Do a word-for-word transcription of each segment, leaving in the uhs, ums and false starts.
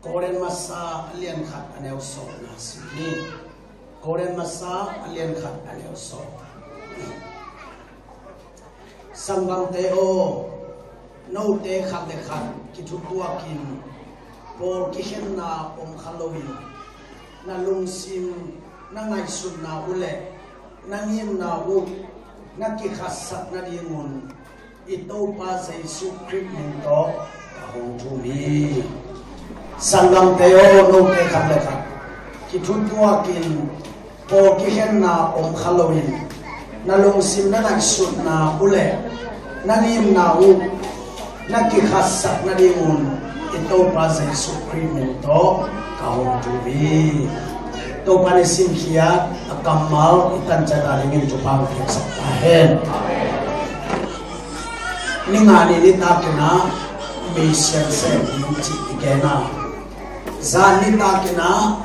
Korin masa a lian khat a neu sawm na sim ni. Korin masa a lian khat a neu sawm. Sanggamte aw, note khat le khat kithutuakin, pawl kikhenna om kha loin, na lungsim na ngaihsutna uh le na ngimna uh na kikhatsak nadingun i Topa Jesu Khrih min tawh ka hong thum hi. Sanggamte aw, note khat le khat kithutuakin, pawl kikhenna om kha loin, na lungsim na ngaihsutna uh le na ngimna uh na kikhatsak nadingun i Topa Jesu Khrih min tawh ka hong thum hi. Topa in i simkhiat a kammal i tanciat a dingin thupha hong piaksak ta hen. Ni nga ni nitakin ah mission sem ding cih i gen a, zan nitakin ah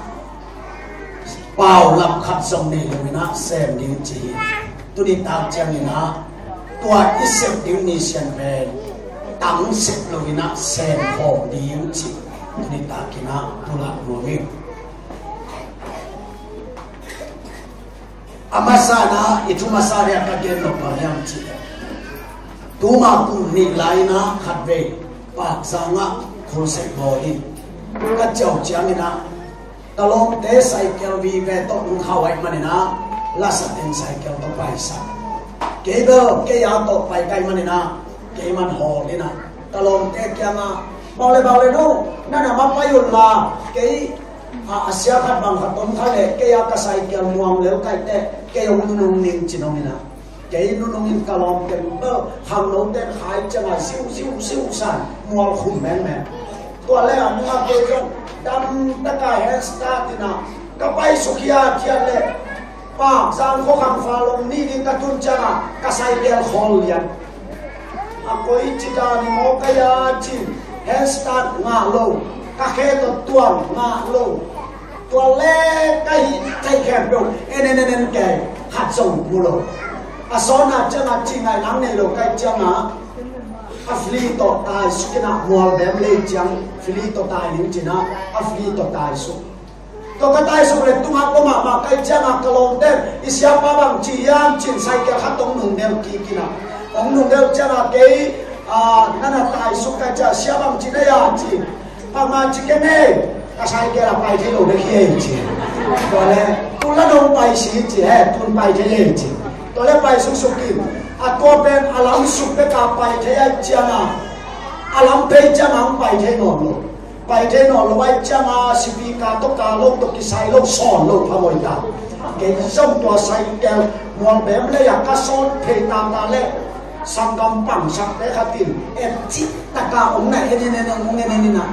paulap khat zong nei loin ah sem ding ci hi. Tuni tak ciangin ah tua i sep ding mission pen tang sep loin ah sem khawm ding ci. Tuni takin ah pulak nuam ing. A masa-in ah i thu masa-in ah ka gen nop bang hiam cih leh, tuma kum nih lai-in ah khatvei Pakzang ah crusade bawl hi. Ka ciah uh ciangin ah ka lawmte cycle vive tawh hong khauh ahih manin ah lasa teng cycle tawh paisak. Kei bel kei a tawh pai ka hih manin ah keiman hawl in ah ka lawmte kiangah, bang le bang le no, na na ma pai un la, kei a, a sia khat bang khat om kha leh kei a ka cycle muang lel ka hih teh kei hong nunung ning ci-in hong in ah. Kei nunung in ka lawm teng bel khangno ten khai ciangah ziu ziu ziu san mual khum mengmeng. Tua le a nungah kei zong dam taka hand start in ah ka paisuk hiathiat leh Pakzang khua khang fa long nih ding ka tun ciangah ka cycle khawl lian. A koici dan hi maw ka hia ci-in hand start ngah lo, ka khe tawh tuang ngah lo. Tua le ka hih theih khempeuh en en en en kei, khat zong mu lo. A sawnna ciangah ci ngaih nang nei lo ka hih ciangah a fili tawh taisuk in ah mual bem lei ciang fili tawh tai ning ci-in ah a fili tawh taisuk. Tua ka taisuk le tungah pua mahmah ka hih ciangah ka lawmte in i siapa bang ci hiam ci-in cycle khat hong nungdel kik in ah, hong nungdel ciangah kei, a, na na taisuk ka hih ciangah sia bang ci na hia ci. Pha mah ci kei ni, ka cycle a pai thei lo bek hi ei ci. Tua le, tu la dong pai si ci he, tun pai thei ei ci. Tua le pai suksuk in, a tua pen a lam suk bek a pai thei ahih ciangah, a lam phei ciangah hong pai thei nawn lo. Pai thei nawn lo ahih ciangah, speaker tawh ka lo tawh kisai lo sawn lo phamawh ta. Kei zong tua cycle mual bem lei ah ka sawn phei tata le, sanggam pangsakte khat in et cih taka hong na en en en en hong en en in ah,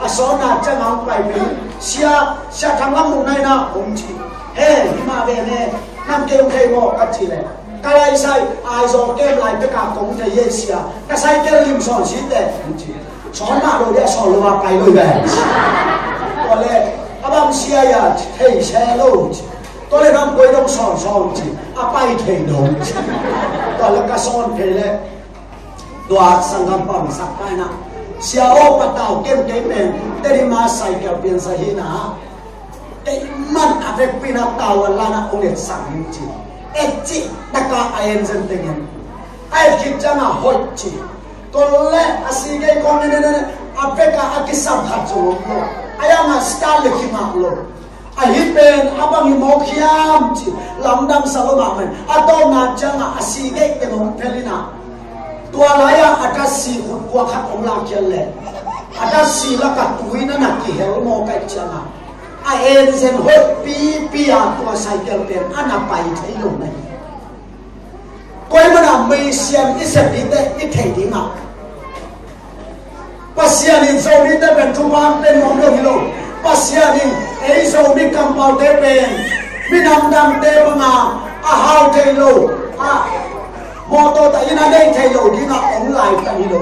a sawnna ciangah hong pai pen, sia, sia Thang Lam Lung na in ah hong ci. He, hi mah ve ne, nam kei hong thei maw ka cih leh, ka laisai Aizawl kem lai pek a kong thei hi ei sia, ka cycle lim sawn si teh hong ci. Sawn mah lo dia, sawn lo a pai lo hi ve. Tua le, a bang sia hia, thei se lo ci. Tua le bang koi dong sawn sawn ci, a pai thei lo ci. Tua le ka sawn thei le, tua sanggam pangsak pai na. Sia aw, patau ken kei pen, teni ma cycle piansa hi na. Kei man a vekpi na tau a la na ong et sak ni ci. Et cih taka a en zen teng en. A et khit ciangah hoih ci. Tua le a si gei khong ne ne ne ne, a vek a a kisam khat zong om lo. A yang a start le kingak lo. Ahi pen a bang hi mawk hiam ci, lamdang sa lo mahmah in. A tawpna ciangah a si gei teng hong phel in ah, tua lai-ah a datsi khut kua khat hong lakkhiat leh, a datsi lakah tui na na kihel mawk ahih ciangah, a en zen hoih pipi a tua cycle pen a na pai thei lo na hi. Tua ahih manin ah mission i sep dingte i theih dingah, Pasian in Zomite pen thupha pen nuam lo hi lo. Pasian in ei Zomi kampaute pen minam dangte banga a hau thei lo, a mawtaw ta in a nei thei lo dingah hong laitan hi lo.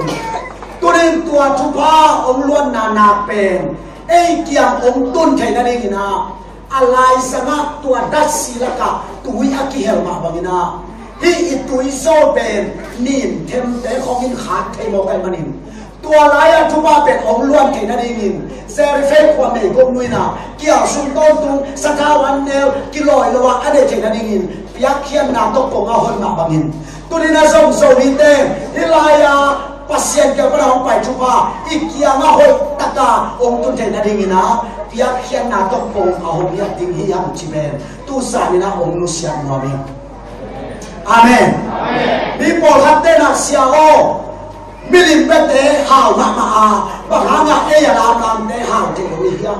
Tunin tua thupha hong luanna nak pen ei kiang hong tun theih nadingin ah, a laizangah tua datsi lakah tui a kihel mah bangin ah, hih i tuizaw pen nin themte khawngin khat thei mawk ahih manin, Tua lai-ah thupha pen hong luan theih nadingin Zarephath khua meigong nu in ah kial sung tawntung sathau an neu kilawi lo ah a neih theih nadingin piakkhiatna tawh kong a hon mah bangin, tuni-in ah zong Zomite hih lai-ah Pasian kiang pan a hong pai thupha i kiangah hoih taka hong tun theih nadingin ah piakkhiatna tawh kong a hong hiat ding hi hang ci pen tu zanin ah hong nusiat nuam hi. Amen. Mi pawlkhatte in ah, "Sia aw, milim biate hau mahmah a, bang hangah ei a lamlamte hau thei lo hi hiam?"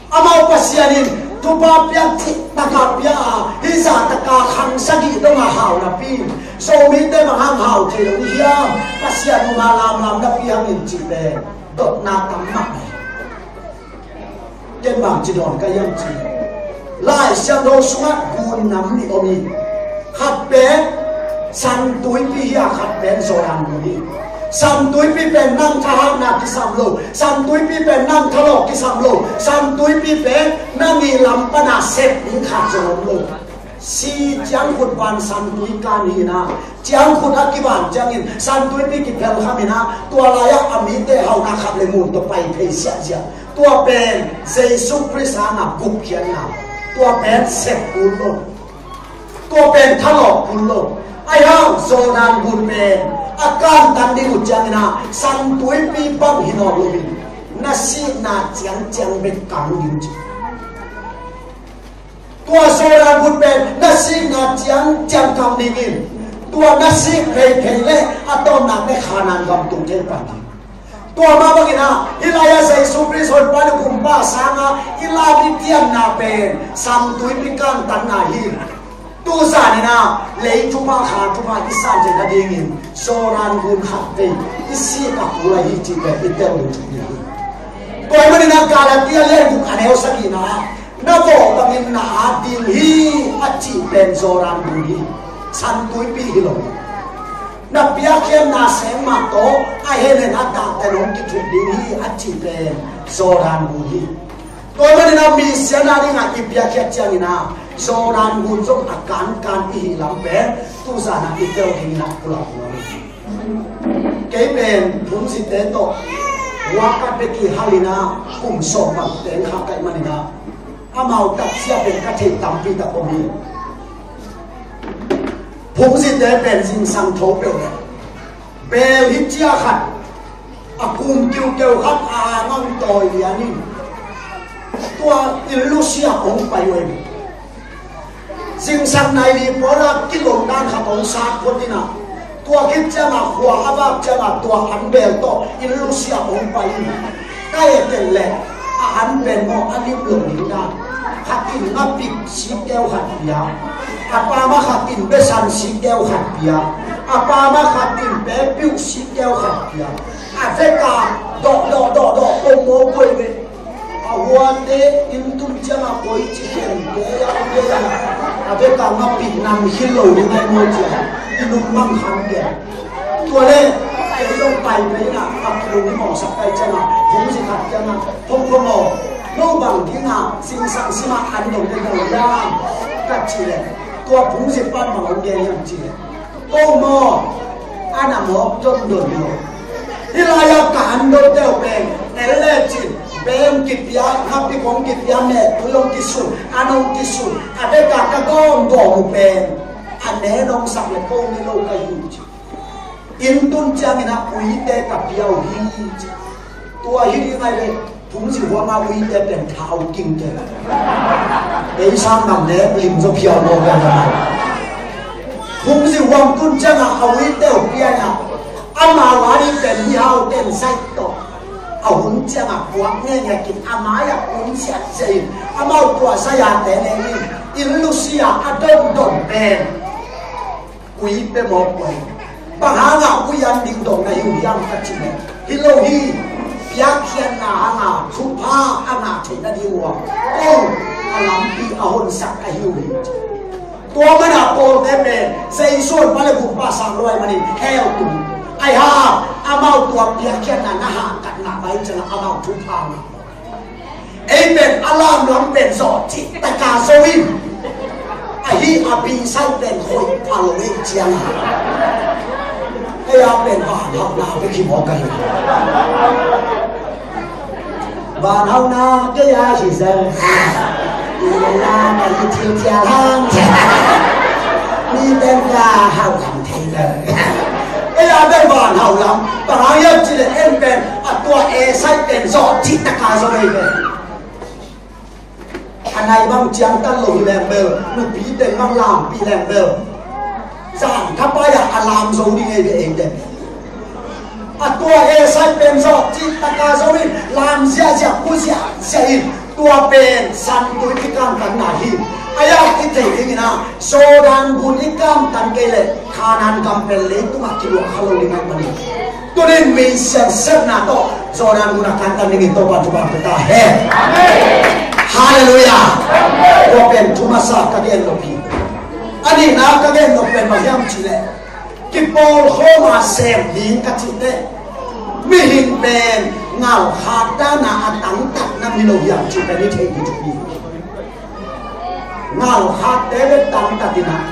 Amau Pasian in thupha piak cih taka pia a, hih zah taka khang sagih dong a hau napi, Zomite bang hang hau thei lo hi hiam? Pasian um a lamlam napi hang in cih pen dotna tam mahmah hi. Ken bang ci dawn ka hiam cih leh, Lai Siangtho sungah gun nam nih om hi. Khat pen San Tuipi hi a, khat pen Jordan gun hi. San Tuipi pen nang thahatna kisam lo, San Tuipi pen nang thalawh kisam lo, San Tuipi pen nang i lam pana sep ding khat zong om lo. Si ciangkhut van San Tuipi kan hi in ah, ciangkhut a kivan ciangin San Tuipi kiphel kham in ah, tua lai-ah a mite hauhna khap le mun tawh pai phei siahsiah. Tua pen Jesu Khrist hangah gupkhiatna. Tua pen sep kul lo. Tua pen thalawh kul lo. Ahi hang Jordan gun pen a kantan ding uh ciangin ah San Tuipi bang hi nawn lo hi. Na sikna ciangciang bek kang ding ci. Tua Jordan gun pen na sikna ciangciang kang dingin, tua na sik pheiphei le a tawpna pen Kanaan gam tung thei pan ding. Tua mah bangin ah hih lai-ah Jesu Khrist Honpa le Kumpa sangah i lak i tiamna pen San Tuipi kantanna hi. Tu zanin ah lei thupha kha thupha i san theih nadingin Jordan gun khat vei i sik a kul ahi cih pen i tel ding thupi hi. Tua ahih manin ah Galatia lian guk a neu sagihna ah, "Na vawh bangin na at ding hi," a cih pen Jordan gun hi. San Tuipi hi lo. Na piakkhiatna seng mah tawh a henhen a dahten hong kithuk ding hi, a cih pen Jordan gun hi. Tua ahih manin ah Messiah na dingah i piakkhiat ciangin ah Jordan gun zong a kankan i hih lam pen tu zan ah i tel dingin ah pulak nuam hi. Kei pen phungzite tawh World Cup bek i hal in ah kum sawm bang teng kha ka hih manin ah amau takcia pen ka theih tampi tak om hi. Phungzite pen zingsang tho peuh leh bel hi cia khat a kum kiukeu khat a ngang tawi lian in tua inn lusia hong pai uh hi. Zingsang nai li pawl a kilawm dan khat hong sat phot in ah, tua khit ciangah khua a vak ciangah tua an bel tawh inn lusia hong pai in, ka et et leh a an pen maw a lim lo ding dan. Khat in ngapik sikkeu khat pia, a pam ah khat in besan sikkeu khat pia, a pam ah khat in pepiuh sikkeu khat pia. A vek a dawh dawh dawh dawh pongmaw koi ve. A huate inn tun ciangah koi ci keng kei a om kei a, a vek a ngapik nam hi lo ding ai maw ci a, i lungmang khan keng. Tua leh kei zong pai pai in ah a kilung i mawngsak pai ciangah phungzi khat ciangah, "Phungkhuam aw, no bang dingah zingsang simah an dong ding lo hiam?" ka cih leh tua phungzi pan bang hong gen hiam cih leh, "Ko maw, an a mawk dondon maw? Hih lai-ah ka an donte uh pen en lecin beng kipia, ngapik hong kipia, mehtui hong kisun, an hong kisun, a vek a ka gawmgawm uh pen a nen hong sak leh ko ne lo ka hi uh," ci. Inn tun ciangin ah uite ka pia uh hi, ci. Tua hi ding ai ve. Phungzi huam a uite pen thau king kei. Ei sang nam le lim zaw phiau maw ka na. Phungzi huam tun ciangah a uite uh pian ah, amau a ding pen mihau ten sai tawh a hun ciangah puak ngenge kin a mai-ah kun siat sia in, amau tua sai a te ne in, inn lusia a dondon pen ui pe mawk ua hi. Bang hangah ui an ding dong na hi uh hiam ka cih leh, hi lo hi. Piakkhiatna hangah thupha a ngah theih nading uh a, ko a lampi a honsak ahi uh hi. Tua mana pawlte pen Jesu Honpa le Gumpa sang lo ahih manin hell tung. Ahi hang amau tua piakkhiatna na hahkat ngah pai ciangah amau thupha ngah. Ei pen a lamlam pen zawh cih taka zo in, ahi a pisan pen hoih pha lo ei ciang a. Ei a pen vanhauhna bek hi mawk a hi. Vanhauhna kei a hi zel. Ila na i thil cia hang. Mi ten vanhauh lam thei zel. Ei a pen vanhauh lam. Bang hang hiam cih leh en pen a tua esai pen zawh cih taka zawh ei pen. A nai bang ciangtan lo hi leng bel, nupi teng bang lampih leng bel, zan thapai-ah a lam zo ding ei ve eite. A tua esai pen zawh cih taka zo in lam ziahziah, pu ziahziah in, tua pen santui kikantanna hi. A yak i thei dingin ah Jordan gun i kantan kei leh Kanaan gam pen leitungah kiluah kha lo ding ahih manin, tunin mi siansiatna tawh Jordan gun a kantan dingin Topa thupha pia ta hen. Halleluiah. Tua pen thu masa ka gen nop hi. A nihna ka gen nop pen bang hiam cih leh, kipawlkhawm a sem ding ka cih teh, mihing pen ngalkhat dan a a tangtatna mi lo hiam cih pen i theih ding thupi hi. Ngalkhatte bek tangtat in ah,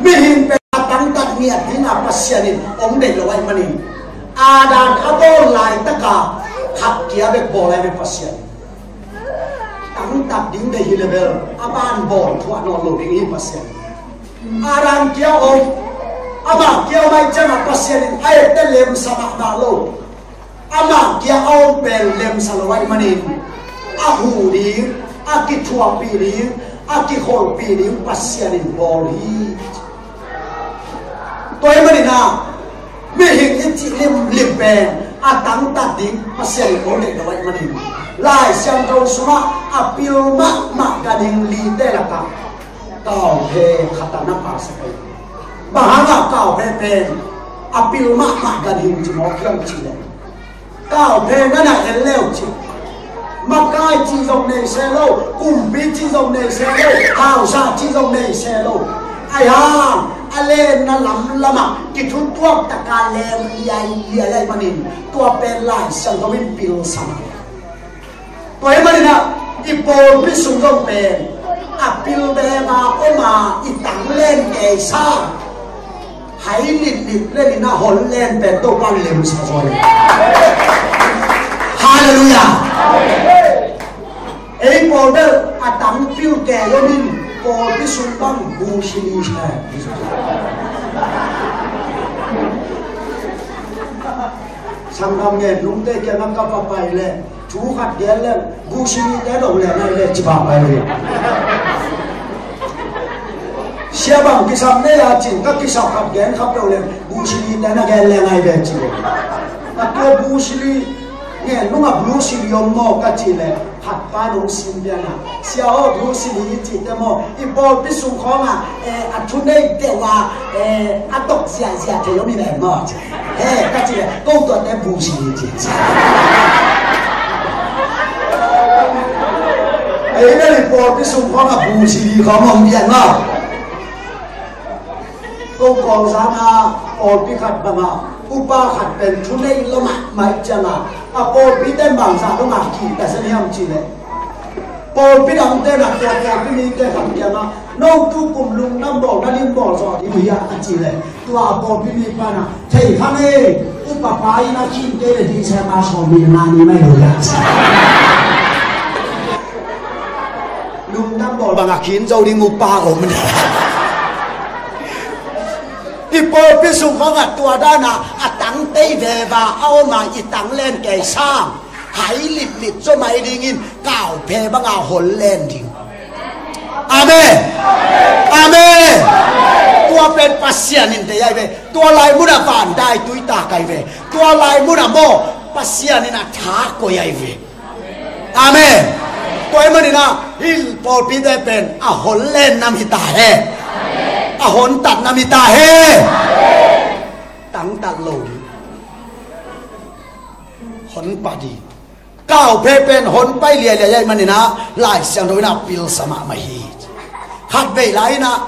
mihing pen a tangtat ngiat ding a Pasian in hong deih lo ahih manin, Adam a bawl laitaka khat kia bek bawl ahi ve Pasian. Tangtat ding deih hi leh bel a ban bawl thuah nawn lo ding hi Pasian. Adam kia om, amah kia om ahih ciangah Pasian in a ette lemsa mahmah lo. Amah kia a om pen lemsa lo ahih manin, a huh ding, a kithuahpih ding, a kikholhpih ding Pasian in bawl hi. Tua ahih manin ah, mihing i cih limlim pen a tangtat ding Pasian in hong deih lo ahih manin, Lai Siangtho sungah a pil mahmah ganhing lite lakah kauphe khat a na paisak hi. Bang hangah kauphe pen a pil mahmah ganhing ci mawk hiam cih leh, kauphe na na en le uh cin, makai cih zong nei se lo, kumpi cih zong nei se lo, hausa cih zong nei se lo. Ahi hang a lenna lamlamah kithutuak taka len liailiai ahih manin, tua pen Lai Siangtho in pilsa mah. Tua ahih manin ah, i pawlpi sung zong pen a pil beba om a, i tang len kei sa, hai litlit lenin a hon len pen Topa in lemsa zaw hi. Halleluiah. Ei pawl bel a tang pil kei om in, pawlpi sung bang bu si li sa. Sanggam ngen nungte kiangah ka va pai leh, thu khat gen leng, bu si lite dong leng ai ve ci bang ai ve. Sia bang kisam nei a cin, ka kisam khat gen khat dong leng, bu si lite na gen leng ai ve ci ve. A tua bu si li ngen nungah bu si li om maw ka ci leh, khat pa nong sim pian a, sia aw, bu si li i cihte maw, i pawlpi sung khawngah, eh, a thunei deuh a, eh, a tok ziahziah thei om in en maw ci. He, ka ci leh, ko tuate bu si li ci. Ei bel i pawlpi sung khawngah bu si li khawng om pian maw. Ko Kawlzang a pawlpi khat bangah upa khat pen thunei lua mahmah ciangah, a pawlpite bangzah dongah kihta zen hiam cih leh, pawlpi dangte na tua pawlpi mite khat kiangah, no tu kum lungdam bawl na lim bawl zawh ding uh hiam a cih leh, tua a pawlpi mi pan ah, thei kha ngei, upa pa in a khin kei leh ding sem a sawm nih na ni mai lo hiam a ci. Lungdam bawl bangah khin zo ding upa om ni. I pawlpi sung khawngah tua dan a, a tang tei veva a om a, i tang len kei sang, hai litlit zaw mai dingin kauphe banga hon len ding. Amen. Amen. Tua pen Pasian in deih ai ve. Tua lai munah van dai tui tak ai ve. Tua lai munah maw Pasian in a tha koih ai ve. Amen. Tua ahih manin ah, hih pawlpite pen a hon len nam hi ta hen. A hon tat nam hi ta hen. Tangtat lo ding, hon pai ding. Kauphe pen hon pai liailiai ahih manin ah, Lai Siangtho in a pilsa mahmah hi. Khat vei lai in ah,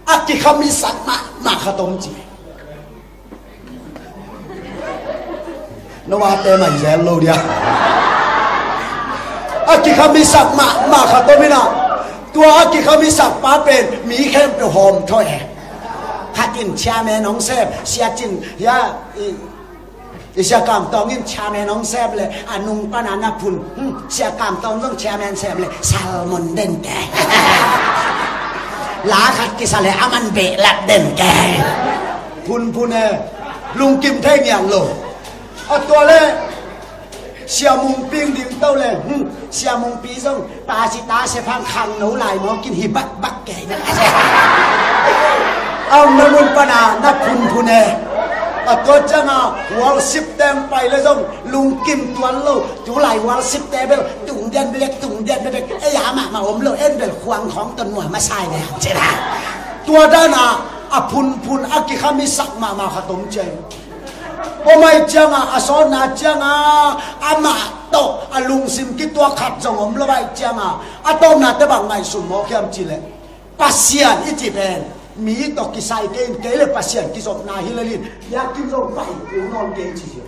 a kikhamisak mahmah khat om ci. Noah te mai zel lo dia. A kikhamisak mahmah khat om in ah, tua a kikhamisak pa pen mi khempeuh hawm thawi e. Khat in chairman hong sem, Sia Cin, ya, i, i Sia Kam Tawng in chairman hong sem le, a nung pana na phun, hmm, Sia Kam Tawng zong chairman sem le, salmon den ke. La khat kisa le, a man behlap den ke. Phunphun e, lungkim thei ngiat lo. A tua le, Sia Mungpi ding to le, hmm, Sia Mungpi zong pastor Sia Phang khangno lai mawk in hi bakbak kei na. A om na mun pana na phunphun e. A tua cianga worship teng pai le zong lungkim tuan lo. Tulai worship te bel tung dian bek, tung dian bek. Ei a mahmah om lo, en bel khuang khawng ton nuam a sai le. Tua dana a phunphun a kikhamisak mahmah khat om ciai. Om ai cianga, a sawtna cianga, amah tawh a lungsim kituak khat zong om lo ai cianga, a tawpna te bang ngaihsun mawk hiam cih leh, Pasian i cih pen mi tawh kisai kei in, kei le Pasian kizopna hi lel in, biakinn zong pai kul nawn kei ci.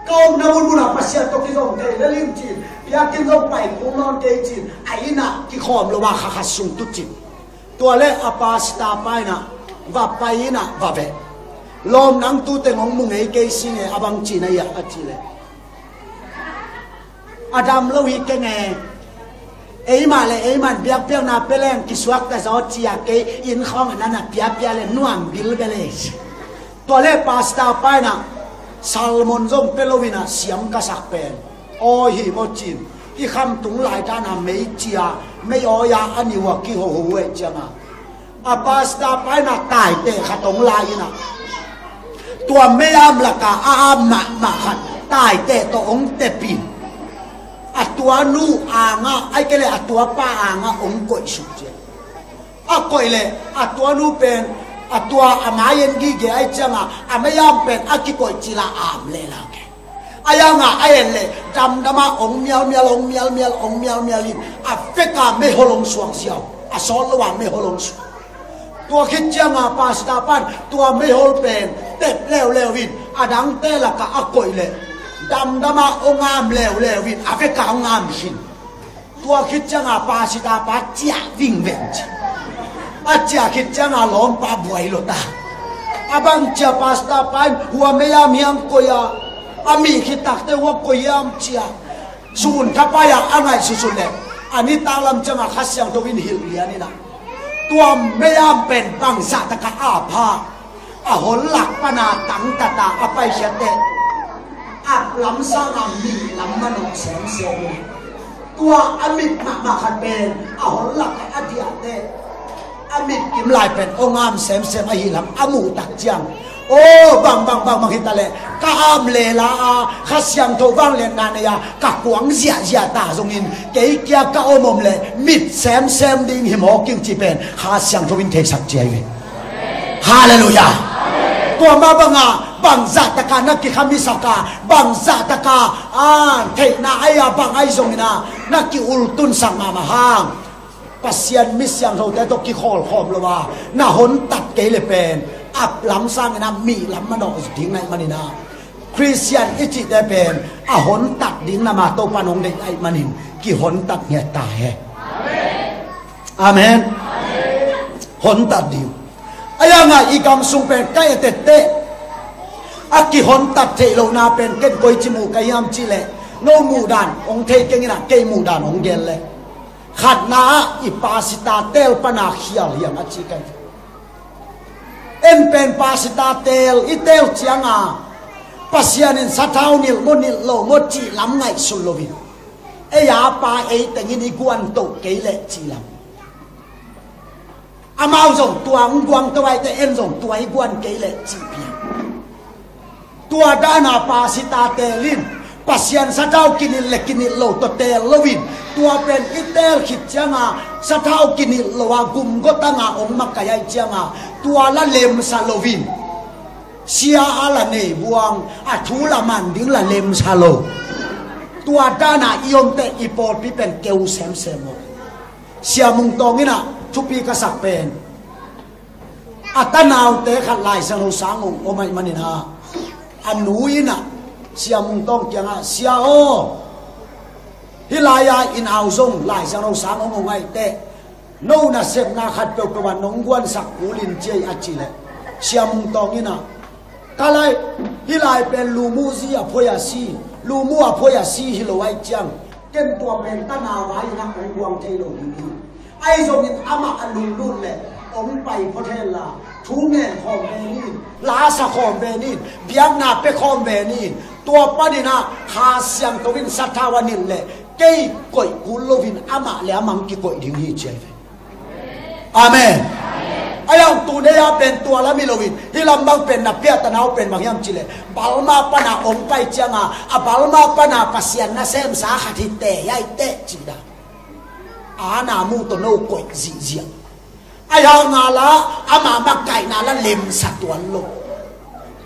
Ka omna munmunah Pasian tawh kizom kei lel in ci, biakinn zong pai kul nawn kei ci, a innah kikhawm lo a kha khat sung tu ci. Tua le a pastor pa innah va pai innah va veh. Lawm, nang tu teng hong mu ngei kei sing e, a bang cihna hiam a cih leh, a dam lo hi keng e. Eimah le eimah in biakpiakna pia leng kisuakta zaw ci a, kei inn khawng a na na piapia le nuam bilbel e. Tua le pastor pa innah salmon zong pia lo innah siam ka sak pen aw hi maw cin, i khamtung lai dana mei cia, mei awi-a a niu a kihoho uh e cianga, a pastor pa innah taiteh khat hong la innah, tua mei am laka a am mahmah khat taiteh tawh hong tepin, a tuanu angah, ai kei le a tuapa angah hong koihsuk cia. A koih leh a tuanu pen a tua a mai-en gige ai cianga, a mei am pen a kikoih cila am leh lak e. A yanga a en leh damdama hong mialmial, hong mialmial, hong mialmial in a veka meihol hong suak ziau, a sawt lo a meihol hong suak. Tua khit cianga pastor pan tua meihol pen tep leuleu in a dangte laka a koih leh damdama hong am leuleu in a veka hong am khin. Tua khit cianga pastor pa ciah vingveng ci. A ciah khit cianga lawmpa buai lo ta. A bang cia pastor pa in hua mei am hiang koih a, a mih khit takte hua koih hiam cia. Sun thapai-a a ngaih susut leh a nitak lam cianga Kha Siangtho in hilh lian innah, tua mei am pen bangzah taka a pha, a hol lak pana tangtata a paikhiat teh, ap lam sanga mih lam manawh semsem in, tua a mit mahmah khat pen a hol laka a diah teh, a mit kim lai pen hong am semsem ahi lam a muh tak ciang, aw, bang bang bang bang hi ta leh ka am lela a, Kha Siangtho vangliatna nei a ka kuang ziahziah ta zongin, kei kia ka om om leh mit semsem ding hi mawk ing cih pen Kha Siangtho in theisak cia hi ve. Halleluiah. Tua mah banga bangzah taka na kikhamisak a, bangzah taka a theihna ai a bang ai zongin a na kiultunsak mahmah hang, Pasian mi siangthote tawh kikhawlkhawm lo a na hontat kei le pen ap lam sangin a mih lam manawh ding na hih manin a, Khristian i cihte pen a hontat ding nama Topan hong deih ahih manin kihontat ngiat ta he. Amen. Hontat ding. A yanga i gam sung pen ka etette a kihontat theih lohna pen ken koici muh ka hiam cih leh, no muhdan hong thei keng innah kei muhdan hong gel leh, khatna ah i pastor tel pana khial hiam a ci ka hi. En pen pastor tel, i tel cianga Pasian in sathau nilh maw nilh lo maw cih lam ngaihsun loin, ei a pa ei tengin i guan toh kei leh cih lam. Amau zong tua hong guang to ai teh, en zong tua i guan kei leh cih piang. Tua dana pastor tel in Pasian sathau kinilh le kinilh lo tawh tel loin, tua pen i tel khit cianga sathau kinilh lo a gumgotanga hong makaih ai cianga tua la lemsa loin, sia a la nei buang, a thu la man ding la lemsa lo. Tua dana i omteh i pawlpi pen keu semsem maw. Sia Mung Tawng innah thupi ka sak pen, a tanaute khat Lai Siangtho sang hong om ahih manin a, a nu innah Sia Mung Tawng kiangah, Sia aw, hih lai-a in au zong Lai Siangtho sang hong om ahih teh, No nasepna khat peuhpeuh ah nong guansak kul in ci ei a cih leh, Sia Mung Tawng in ah, ka lai, hih lai pen Lu Mu zi a phuai a si, Lu Mu a phuai a si hi lo ahih ciang, ken tua pen ka nau vai in ah hong guang thei lo ding hi. Ahi zongin amah a lunglut leh hong pai phot hen la, thu ngen khawm ve ni, la sa khawm ve ni, biakna pia khawm ve ni, tua panin ah Kha Siangtho in sathau a nilh leh kei koih kul loin amah leh amah hong kikoih ding hi ci ahi ve. Amen. Ahi hang tu nei a pen tua lam hi loin, hih lam bang pen na piahtana uh pen bang hiam cih leh, Burma pan a hong pai ciang a, a Burma pan a Pasian nasemsa khat hi teh, hi teh cih dan. A na mu tawh no koih zihziah. Ahi hang a la, ama makaihna la lemsa tuan lo.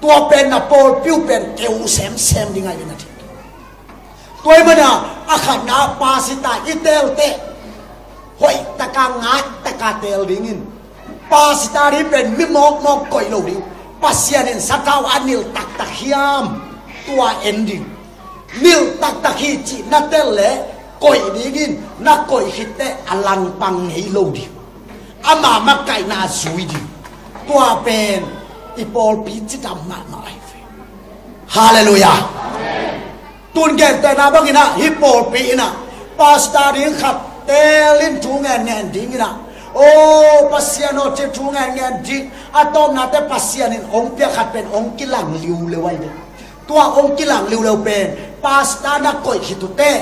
Tua pen na pawlpi uh pen keu semsem ding ahi ve na thei. Tua ahih manin a khatna, pastor i teel teh hoih taka, ngai taka teel dingin. Pastor ding pen mi mawkmawk koih lo ding. Pasian in sathau a nilh taktak hiam, tua en ding. Nilh taktak hi cih na tel leh koih dingin, na koih khit teh a langpang ngei lo ding. Ama makaihna zui ding. Tua pen i pawlpi cidam mahmah ahi ve. Halleluiah. Tun gentehna bangin ah hih pawlpi in ah pastor ding khat teel in thu ngenngen dingin ah, aw Pasian aw ci thu ngenngen ding. A tawpna teh Pasian in hong piak khat pen hong kilang liuleu ahi ve. Tua hong kilang liuleu pen pastor na koih khit uh teh,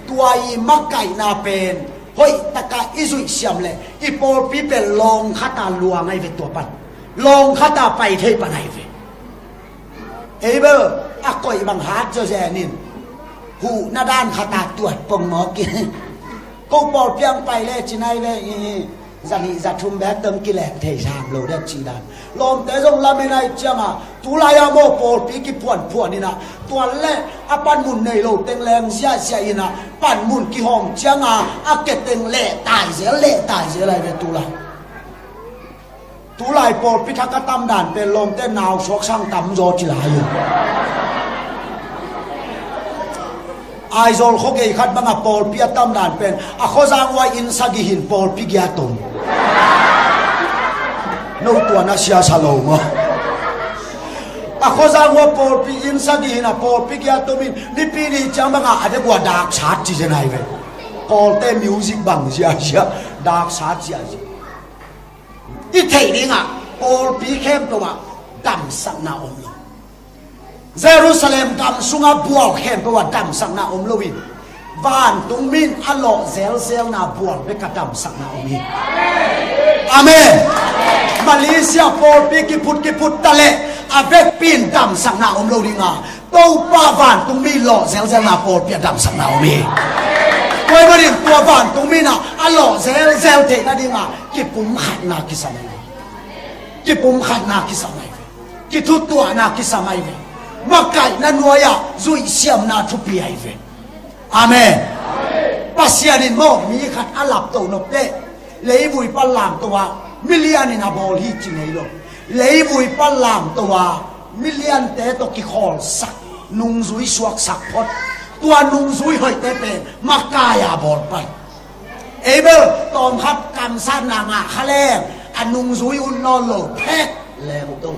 tua i makaihna pen hoih taka i zuih siam leh i pawlpi pen lawng khat a luang ahi ve tua pan. Lawng khat a pai thei pan ahi ve. Ei bel a koih bang hat zawzen in, huhna dan khat a tuat pongmawk in, ko pawlpi ah pai le ci nai ve hi hi. Za nih za thum bek tawh kileng thei sam lo dek cih dan. Lawmte zong lamen ahih ciang a, tulai a maw pawlpi kiphuanphuan in ah, tuan le a panmun nei lo teng leng ziahziah in ah, panmun kihawm ciang a, a ke teng lehtai zel, lehtai zel ahi ve tulai. Tulai pawlpi thak a tamdan pen lawmte nau suak sang tamzaw ci lai uh. Aizawl khuagei khat bang a pawlpi a tamdan pen a khuazang uah inn sagih hi in pawlpi giat om. No tua na siasa lo maw? A khuazang uah pawlpi inn sagih hi in a pawlpi giat om in, Nipi ni ciang bang a a dek uah daksat ci zen ahi ve. Kawlte music bang ziazia, daksat ziazia. I theih ding ah pawlpi khempeuh ah damsakna om lo. Jerusalem gam sungah bual khempeuh ah damsakna om lo in, vantungmi in a lawh zelzelna bual bek ah damsakna om hi. Amen. Malaysia pawlpi kiphut kiphut ta leh a vekpi in damsakna om lo ding a, Topa vantungmi lawh zelzelna pawlpi ah damsakna om hi. Tua ahih manin tua vantungmi in ah a lawh zelzel theih nading ah kipumkhatna kisam ahi ve. Kipumkhatna kisam ahi ve. Kithutuahna kisam ahi ve. Makaihna nuai-ah zuihsiamna thupi ahi ve. Amen. Pasian in maw mi khat a laptoh nop teh, leivui pan lamto a milian in a bawl hi ci ngei lo. Leivui pan lamto a miliante tawh kikhawlsak, nungzui suaksak phot. Tua nungzui hoihte pen makai a bawl pan. Ei bel tawmkhat kamsatna ngah kha leng a nungzui ut nawn lo phek leng to.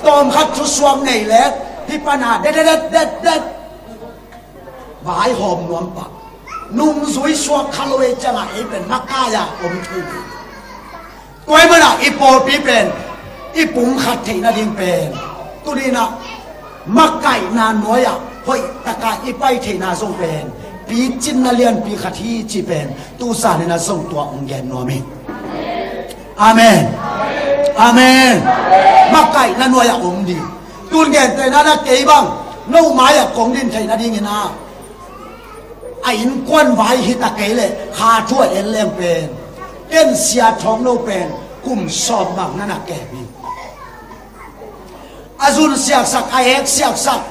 Tawmkhat thusuak nei leng hih pan a det det det det det. Vaihawm nuam pah. Nungzui suak kha lo ei ciangah ei pen makai a om thei. Tua ahih manin ah i pawlpi pen i pumkhat theih nading pen, tuni in ah makaihna nuai-ah hoihtak a i pai theihna zong pen picinna lianpi khat hi cih pen tu zan in ah zong tua hong gen nuam hi. Amen. Amen. Makaihna nuai-ah om ding. Tun gentehna in ah kei bang no mai-ah kong din theih nading in ah, a innkuan vai hi ta kei leh kha thu a en leng pen, ken Sia Thawng No pen kum sawm bang na na kem hi. A zun siaksak, a ek siaksak,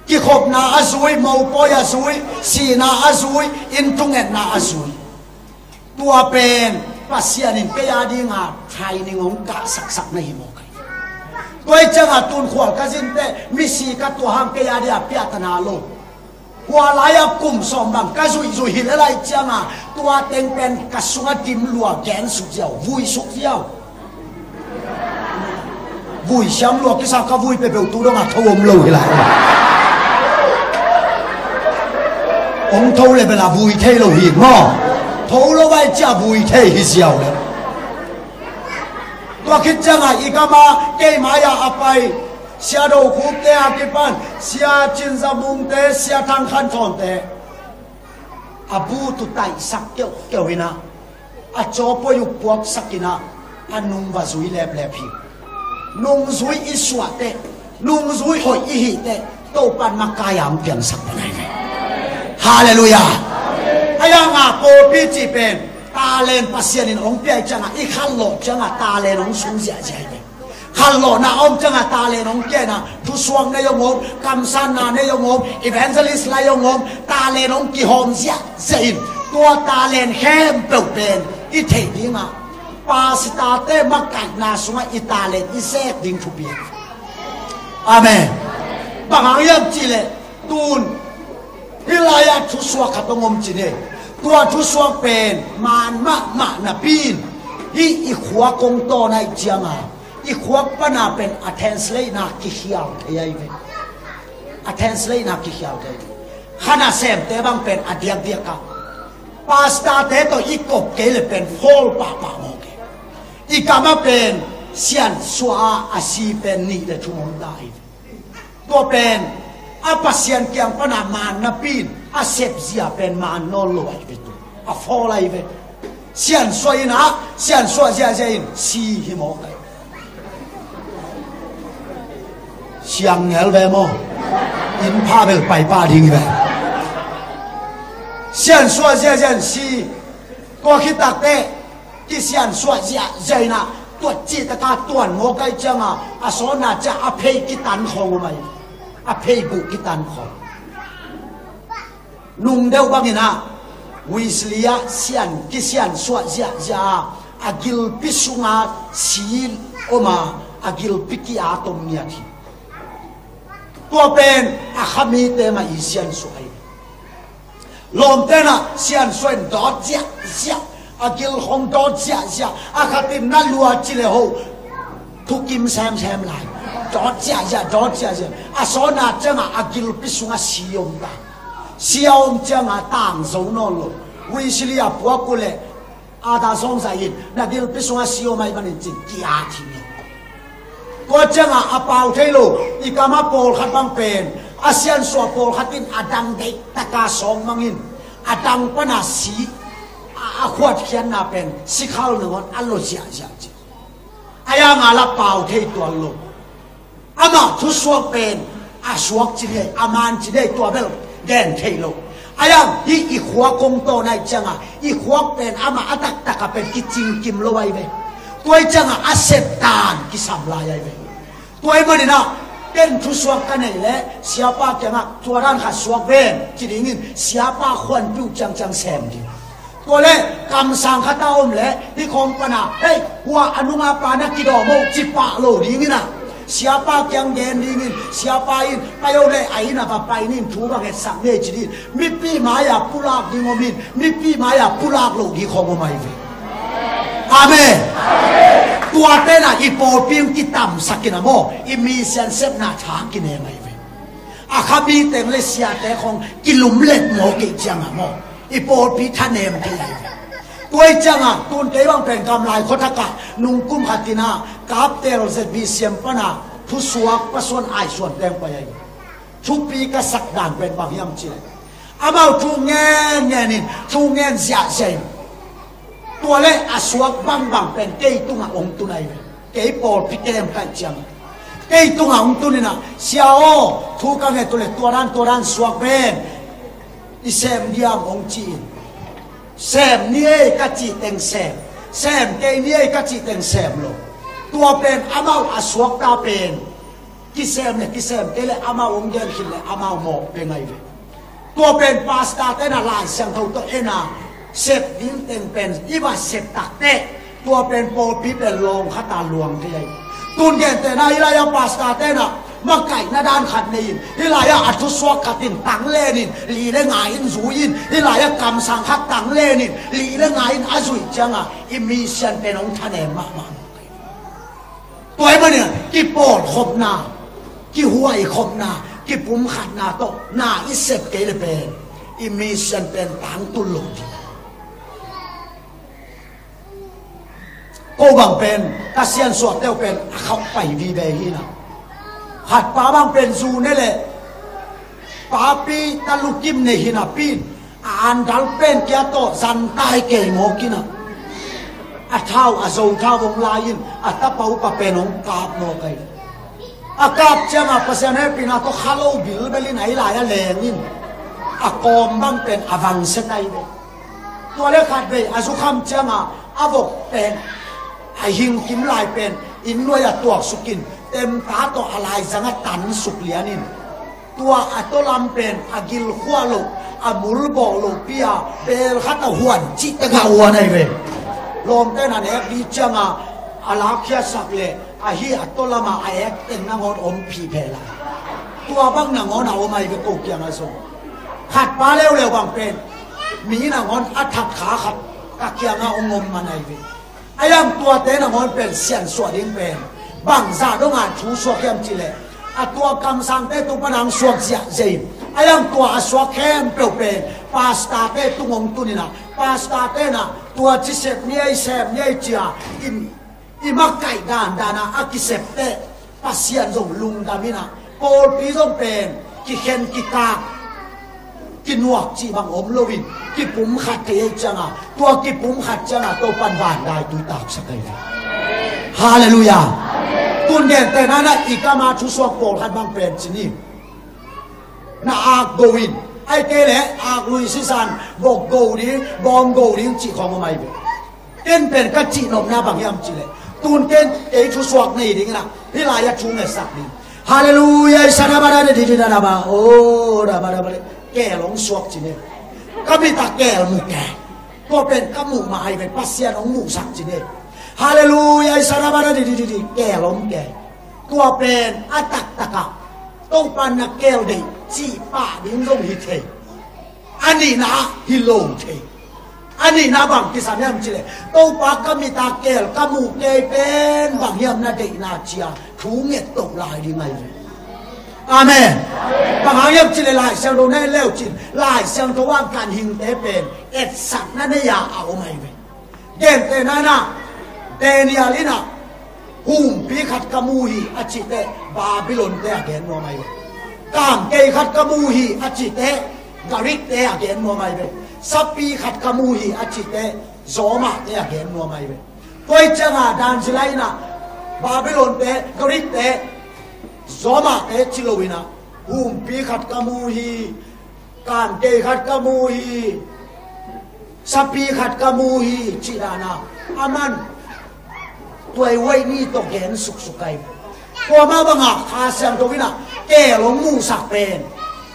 kikhopna a zui, mopawi a zui, sihna a zui, inn thungetna a zui. Tua pen Pasian in kei a dinga training hong kahsaksak na hi mawk hi. Tua ahih ciangah tun khual ka zin teh misi ka tuah hang kei a dinga piahtana lo. Hua lai-ah kum sawm bang ka zuihzuih hi le lai cianga, tua teng pen ka sungah dim lua, gen suk ziau, vui suk ziau. Vui siam lua kisa, ka vui peuhpeuh tu dongah tho om lo hi lai. Hong tho le bela vui thei lo hi maw? Tho lo vai cia vui thei hi ziau le. Tua khit ciangah i gama kei mai-ah a pai Sia Do Khupte a kipan Sia Cin Za Mungte, Sia Thang Khan Thawnte a bu tu taihsak keuhkeuh inah, a cawpoi uh puaksak inah, a nung va zui leplep hi. Nungzui i suahteh, nungzui hoih i hihteh, Topan makai-a hong piangsak bang ahi ve. Halleluiah. Ahi hanga pawlpi cih pen talent Pasian in hong pia ih ciangah, i khanlawh ciangah talent hong sung ziahziah hi ve. Khanlawhna a om ciangah talent hong kia inah, thusuak nei hong om, kamsanna nei hong om, evangelist lai hong om, talent hong kihawm ziahziah in, tua talent khempeuh pen i theih dingah, pastorte makaihna sungah i talent i sek ding thupi. Amen. Bang hang hiam cihleh, tun hih lai-ah thusuak khat hong om ci ni. Tua thusuak pen maan mahmah napi-in, hih i khuak hong tawn ahih cianga, i khuak pana pen a translate-na kikhial thei ahi ve. A translate-na kikhial thei. Kha nasemte bang pen a diakdiak a, pastorte tawh i kop kei le pen fall pahpah mawk hi. I gama pen siansuah a, a si pen nih le thum om ta hi. Tua pen a Pasian kiang pana maan napi-in a sepzia pen maan nawn lo ahi ve tu. A fall ahi ve. Siansuah inah, siansuah ziahziah in si hi mawk ahi. Siang ngel ve maw? Inn pha bel pai pah ding hi ve. Siansuah ziahziah in si. Tua khit takteh kisiansuah ziahziah inah, tua cihtaka tuan mawk ahih cianga, a sawtna ciah a phei kitan khawng om ahi. A phei buh kitan khawng. Nung deuh bangin ah, Wesley ah sian, kisiansuah ziahziah a, a gilpi sunga si om a, a gilpi ki-at om ngiat hi. Tua pen a kha mite mah i siansuah hi. Lawmte in ah siansuah in dawt ziahziah, a gil khawng dawt ziahziah, a khat in na lua ci le ho thukim semsem lai. Dawt ziahziah, dawt ziahziah. A sawtna ciangah a gilpi sungah si om ta. Si a om ciangah tang zo nawn lo. Wesley a puak uh leh a ta sawngzai in, na gilpi sungah si om ahih manin cin ki-at hi. Tua ciangah a pau thei lo, i kamah pawlkhat bang pen a siansuah pawlkhat in a dang deihtaka sawng mangin, a dang pana si a, a khuatkhiatna pen sikhal nangawn a lo ziahziah ci. A yanga la pau thei tuan lo. Amah thusuak pen a suak ci dei, a man ci dei, tua bel gen thei lo. A yang hih i khuak kong tawn ahih ciangah, i khuak pen amah a taktakah pen kicingkim lo ahi ve. Tua ahih ciangah a septan kisam lai ahi ve. Tua ahih maninah ken thusuak ka neih leh siapa kiangah tua dan khat suak ven ci dingin siapa khuanpi uh ciangciang sem ding. Tua leh kamsang khat a om leh hih khawng pana, hei, hua a nunga pa na kidawm uh ci pah lo dingin ah, siapa kiang gen dingin, siapa in pai o leh a inn ah va pai ning, thu va ngetsak ni ci dingin, mipi mai-a pulak ding om in, mipi mai-a pulak loh ding khawng om ahi ve. Amen. Tuate in ah i pawlpi hong kitamsak in ah maw, i misian sepna tha kinem ahi ve. A kha mi teng le siate khawng kilumlet maw kei ciangah maw, i pawlpi thanem kei ahi ve. Tua ahih ciangah tun kei bang pen gamlai khuathakah nungkum khat in ah Kaptel Z B C M pana thusuak pasuan aisuan teng pai ahi ve. Thupi ka sak dan pen bang hiam cih leh, amau thu ngen ngenin, thu ngen ziahziah in, tua leh a suak bangbang pen kei tungah hong tun ahi ve. Kei pawlpi kem ka hih ciang kei tungah hong tun in ah, sia aw, thu ka nget uh leh tua dan tua dan suak ven, i sem diam hong ci in. Sem ni ei ka cih teng sem, sem kei ni ei ka cih teng sem lo. Tua pen amau a suakta pen kisem le kisem kei leh amau hong gen khit leh amau mawk peng ahi ve. Tua pen pastorte in ah Lai Siangtho tawh en a, sep ding teng pen i va sep takteh tua pen pawlpi pen lawng khat a luang thei ahi. Tun gentehna hih lai-ah pastorte in ah Makaihna dan khat nei in, hih lai-ah a thusuak khat in tanglen in, li le nga in zui in, hih lai-ah kamsang khat tanglen in, li le nga in a zuih ciangah i mission pen hong thanem mahmah. Tua ahih manin kipawlkhopna, kihuaikhopna, kipumkhatna tawh na i sep kei le pen i mission pen tangtun lo ding. Ko bang pen ka siansuahte uh pen a khauh pai vive hi na. Khat pa bang pen zu ne leh papi ta lukim nei hi napi in a andal pen kia tawh zantai kei mawk hi na. A thau a zo thau hong lai in a tapa upa pen hong kap mawk ahi. A kap ciangah Pasian hehpihna tawh kha lo bilbel in a hih lai-ah leng in a kawm bang pen a vangset ahi ve. Tua le khatvei a zukham ciangah a vok pen a hingkim lai pen inn nuai-ah tuaksuk in temta tawh a laizangah tansuk lian in tua a tawlam pen a gilkhuah loh a mulbawh lohpi-a beel khat a huan cih tengah huan ahi ve. Lawmte in a nek ding ciangah a lakkhiatsak leh ahi a tawlamah a ek teng nangawn om phihpheh lai. Tua bang nangawn a om ahi ve ko kiangah zong. Khat pa leuleu bang pen mi nangawn a that kha khat ka kiangah hong om man ahi ve. A hiang tuate nangawn pen siansuah ding pen bangzah dongah thu suak hiam cihleh a tua kamsangte tung pan hong suak ziahziah in a hiang tua a suak khempeuh pen pastorte tung hong tun in ah pastorte in ah tua ci sep ni ei sep ni ei ci-a in i makaih dandan ah a kisepte Pasian zong lungdam in ah pawlpi zong pen kikhen kikak kinuak cih bang om loin kipumkhat thei ei ciangah tua kipumkhat ciangah Topan vandaitui taksak ahi ve. Halleluiah. Tun gentehna in ah i kam a thusuak pawlkhat bang pen ci ni. Na ak go in, ahih kei leh ak lui sisan, bok go ding, bawm go ding cih khawng om ahi ve. Ken pen ka cihnopna bang hiam cihleh tun ken kei thusuak nei ding in ah hih lai-ah thu ngetsak ding. Halleluiah. Isa da ba da di di da da ba o da ba da ba le. Keel hong suak ci ne. Ka mit ah keel mu kei. Tua pen ka muh mah ahi ve, Pasian hong muhsak ci ne. Halleluiah. Isa da ba da di di di di. Keel hong kei. Tua pen a taktakah Topa na keel deih cih pah ding zong hi thei. A nihna ah hi lo thei. A nihna bang kisam hiam cihleh Topa ka mit ah keel ka muh kei pen bang hiam na deihna ci-a thu ngettoh lai ding ahi ve. Amen. Bang hang hiam cihleh Lai Siangtho na en leucin Lai Siangtho ah ganhingte pen etsakna nei-a a om ahi ve. Gentehna in ah Daniel in ah humpi khat ka mu hi a cih teh Babylon-te a gen nuam ahi ve. Kamkei khat ka mu hi a cih teh Greek-te a gen nuam ahi ve. Sapi khat ka mu hi a cih teh Roma-te a gen nuam ahi ve. Tua ahih ciangah Daniel in ah Babylon-te, Greek-te, Roma-te ci lo in ah humpi khat ka mu hi, kamkei khat ka mu hi, sapi khat ka mu hi cih dan a, aman tua i waih ni tawh gen suksuk ahi. Tua mah bangah Kha Siangtho in ah keel hong muhsak pen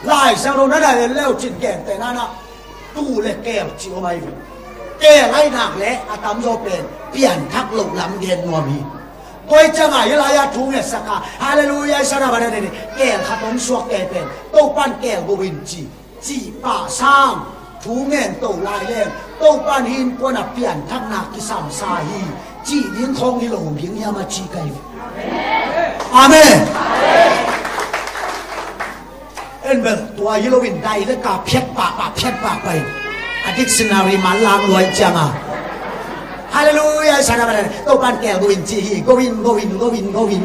Lai Siangtho na na en leucin gentehna in ah tuu le keel cih om ahi ve. Keel ahih nak leh a tamzaw pen pianthak loh lam gen nuam hi. Tua ahih ciangah hih lai-ah thu ngetsak a, halleluiah, isa da ba da di di, keel khat hong suak kei pen Topan keel go in ci, cih pah sang thu ngen to lai leng Topan hih innkuan ah pianthakna kisamsa hi cih ding khawng hi lo ding hiam a ci ka hi. Amen. En bel tua hi loin dai le ka phiat pahpah phiat pahpah in a dictionary man lang luai ciangah, halleluiah, isa da ba da di, Topan keel go in ci hi. Go in, go in, go in, go in.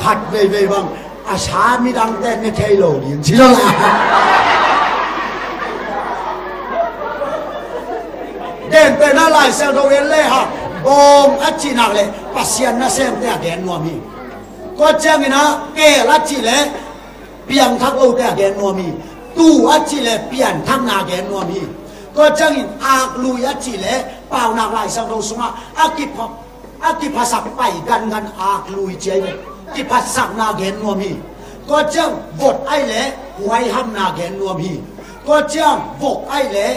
Khat veivei bang a sa midangte ne thei lo ding ci lo la. Gentehna Lai Siangtho en le hang, bawm a cih nak leh Pasian nasemte a gen nuam hi. Tua ciangin ah keel a cih leh piangthak lote a gen nuam hi. Tuu a cih leh pianthakna a gen nuam hi. Tua ciangin aklui a cih leh Paunak Lai Siangtho sungah a kipha a kiphasak pai gangan aklui ci ahi ve. Kiphatsakna gen nuam hi. Tua ciang vot ahih leh huaihamna gen nuam hi. Tua ciang vok ahih leh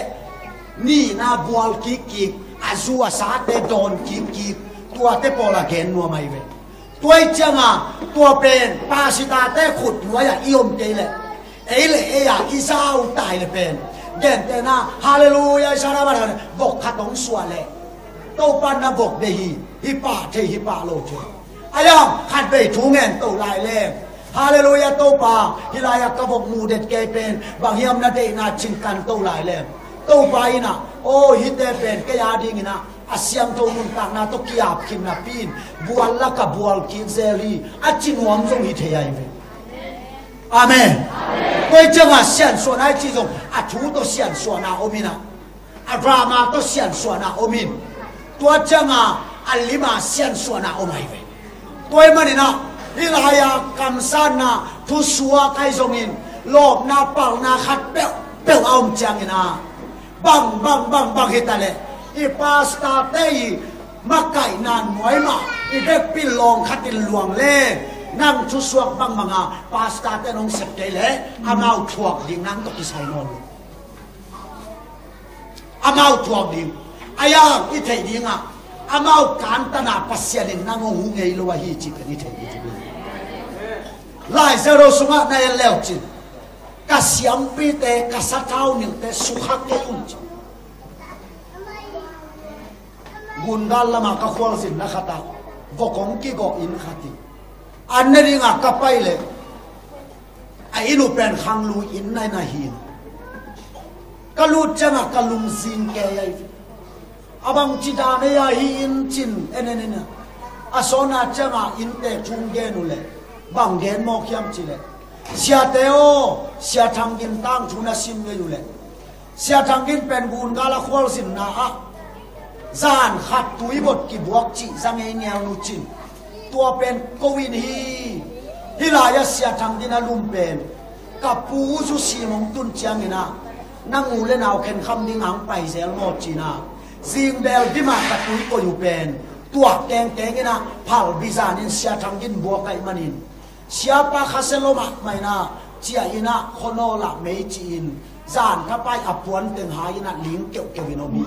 nihna bual kikkik A zu a sate dawn kikkik, tuate pawl a gen nuam ahi ve. Tua ih cianga tua pen pasitate khut nuai-ah i om kei leh, ei le ei-a i zau tai le pen, gentehna, halleluia, i sana man vok khat hong suah leh, Topa na vok dei hi, hi pah thei, hi pah lo thei. Ayang khat vei thu ngen to lai leng, halleluia, Topa, hih lai-ah ka vok muh det kei pen bang hiam na deihna cin kan to lai leng, Topa in ah, aw, hihte pen kei a dingin ah a siangtho nuntakna tawh ki-ap khin napi in bual la ka bual kik zel hi, a ci nuam zong hi thei ahi ve. Amen. Tua ih cianga siansuahna i cih zong a thu tawh siansuahna om in ah, a drama tawh siansuahna om in, tua cianga a lima siansuahna om ahi ve. Tua ih manin ah hih lai-a kamsanna thusuak ahi zongin lawpna palna khat peuhpeuh a om ciangin ah, bang bang bang bang hi ta leh, i pastorte i makaihna nuai mah i vekpi lawng khat in luang leng, nang thusuak bangbanga pastorte in hong sep kei leh amau thuak ding nang tawh kisai nawn lo. Amau thuak ding, ayang i theih dingah, amau kantan a Pasian in nang hong hu ngei lo ahi cih pen i theih ding. Lai Zero sungah na en leucin, ka siampite, ka sathau nilhte sukha kei un ci. Gungal lamah ka khualzinna khatah vok hong kigawh inn khat hi. An ne dingah ka pai leh, a inn uh pen khanglui inn na na hi in, ka lut ciangah ka lungzing kei ahi. A bangci dan ei a hi in cin en en in a, a sawna ciangah innte thu gen uh leh, bang gen mawk hiam cih leh, siate aw, Sia Thang Gin tangthu na sim ngei uh leh, Sia Thang Gin pen Gungal a khualzinna ah zan khat tuibot kibuak cih za ngei ngel nu cin, tua pen ko in hi. Hih lai-ah Sia Thang Gin a lum pen ka pu Zu Sim hong tun ciangin ah, nang u le nau khenkham ding hong pai zel maw cin ah, zingbel dimah ka tui koih uh pen tuak kengkeng in ah, phalbi zanin Sia Thang Gin buak ahih manin, siapa khasia lua mahmah in ah, ciah in ah, khuanawl ah mei ci-in, zan thapai a puan teng hai in ah ling keuhkeuh in om hi.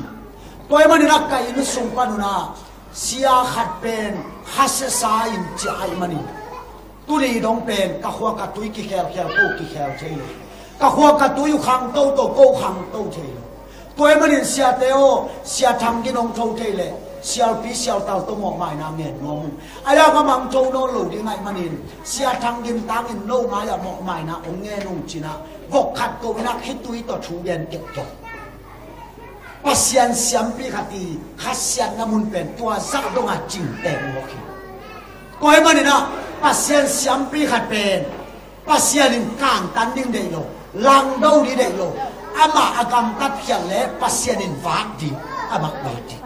Tua ahih manin ah ka inn sung pan un ah sia khat pen khasia sa in ciah ahih manin, tuni dong pen ka khua ka tui kikhelkhel, ko kikhel thei lo. Ka khua ka tui uh khang toto, ko khang to thei lo. Tua ahih manin siate aw, Sia Thang Gin hong tho thei leh, sialpi sialtal tawh mawhmaina ngen nuam un. A lak a mangtho nawn lo ding ahih manin, Sia Thang Gin tangin no mai-ah mawhmaina hong ngen un cin ah, vok khat ko in ah khitui tawh thu gen keuhkeuh. Pasian siampi khat i khasiatna mun pen tua zah dongah cingteng mawk hi. Tua ahih manin ah Pasian siampi khat pen Pasian in kantan ding deih lo, langdo ding deih lo. Amah a gamtat khial leh Pasian in vat ding, amah vat ding.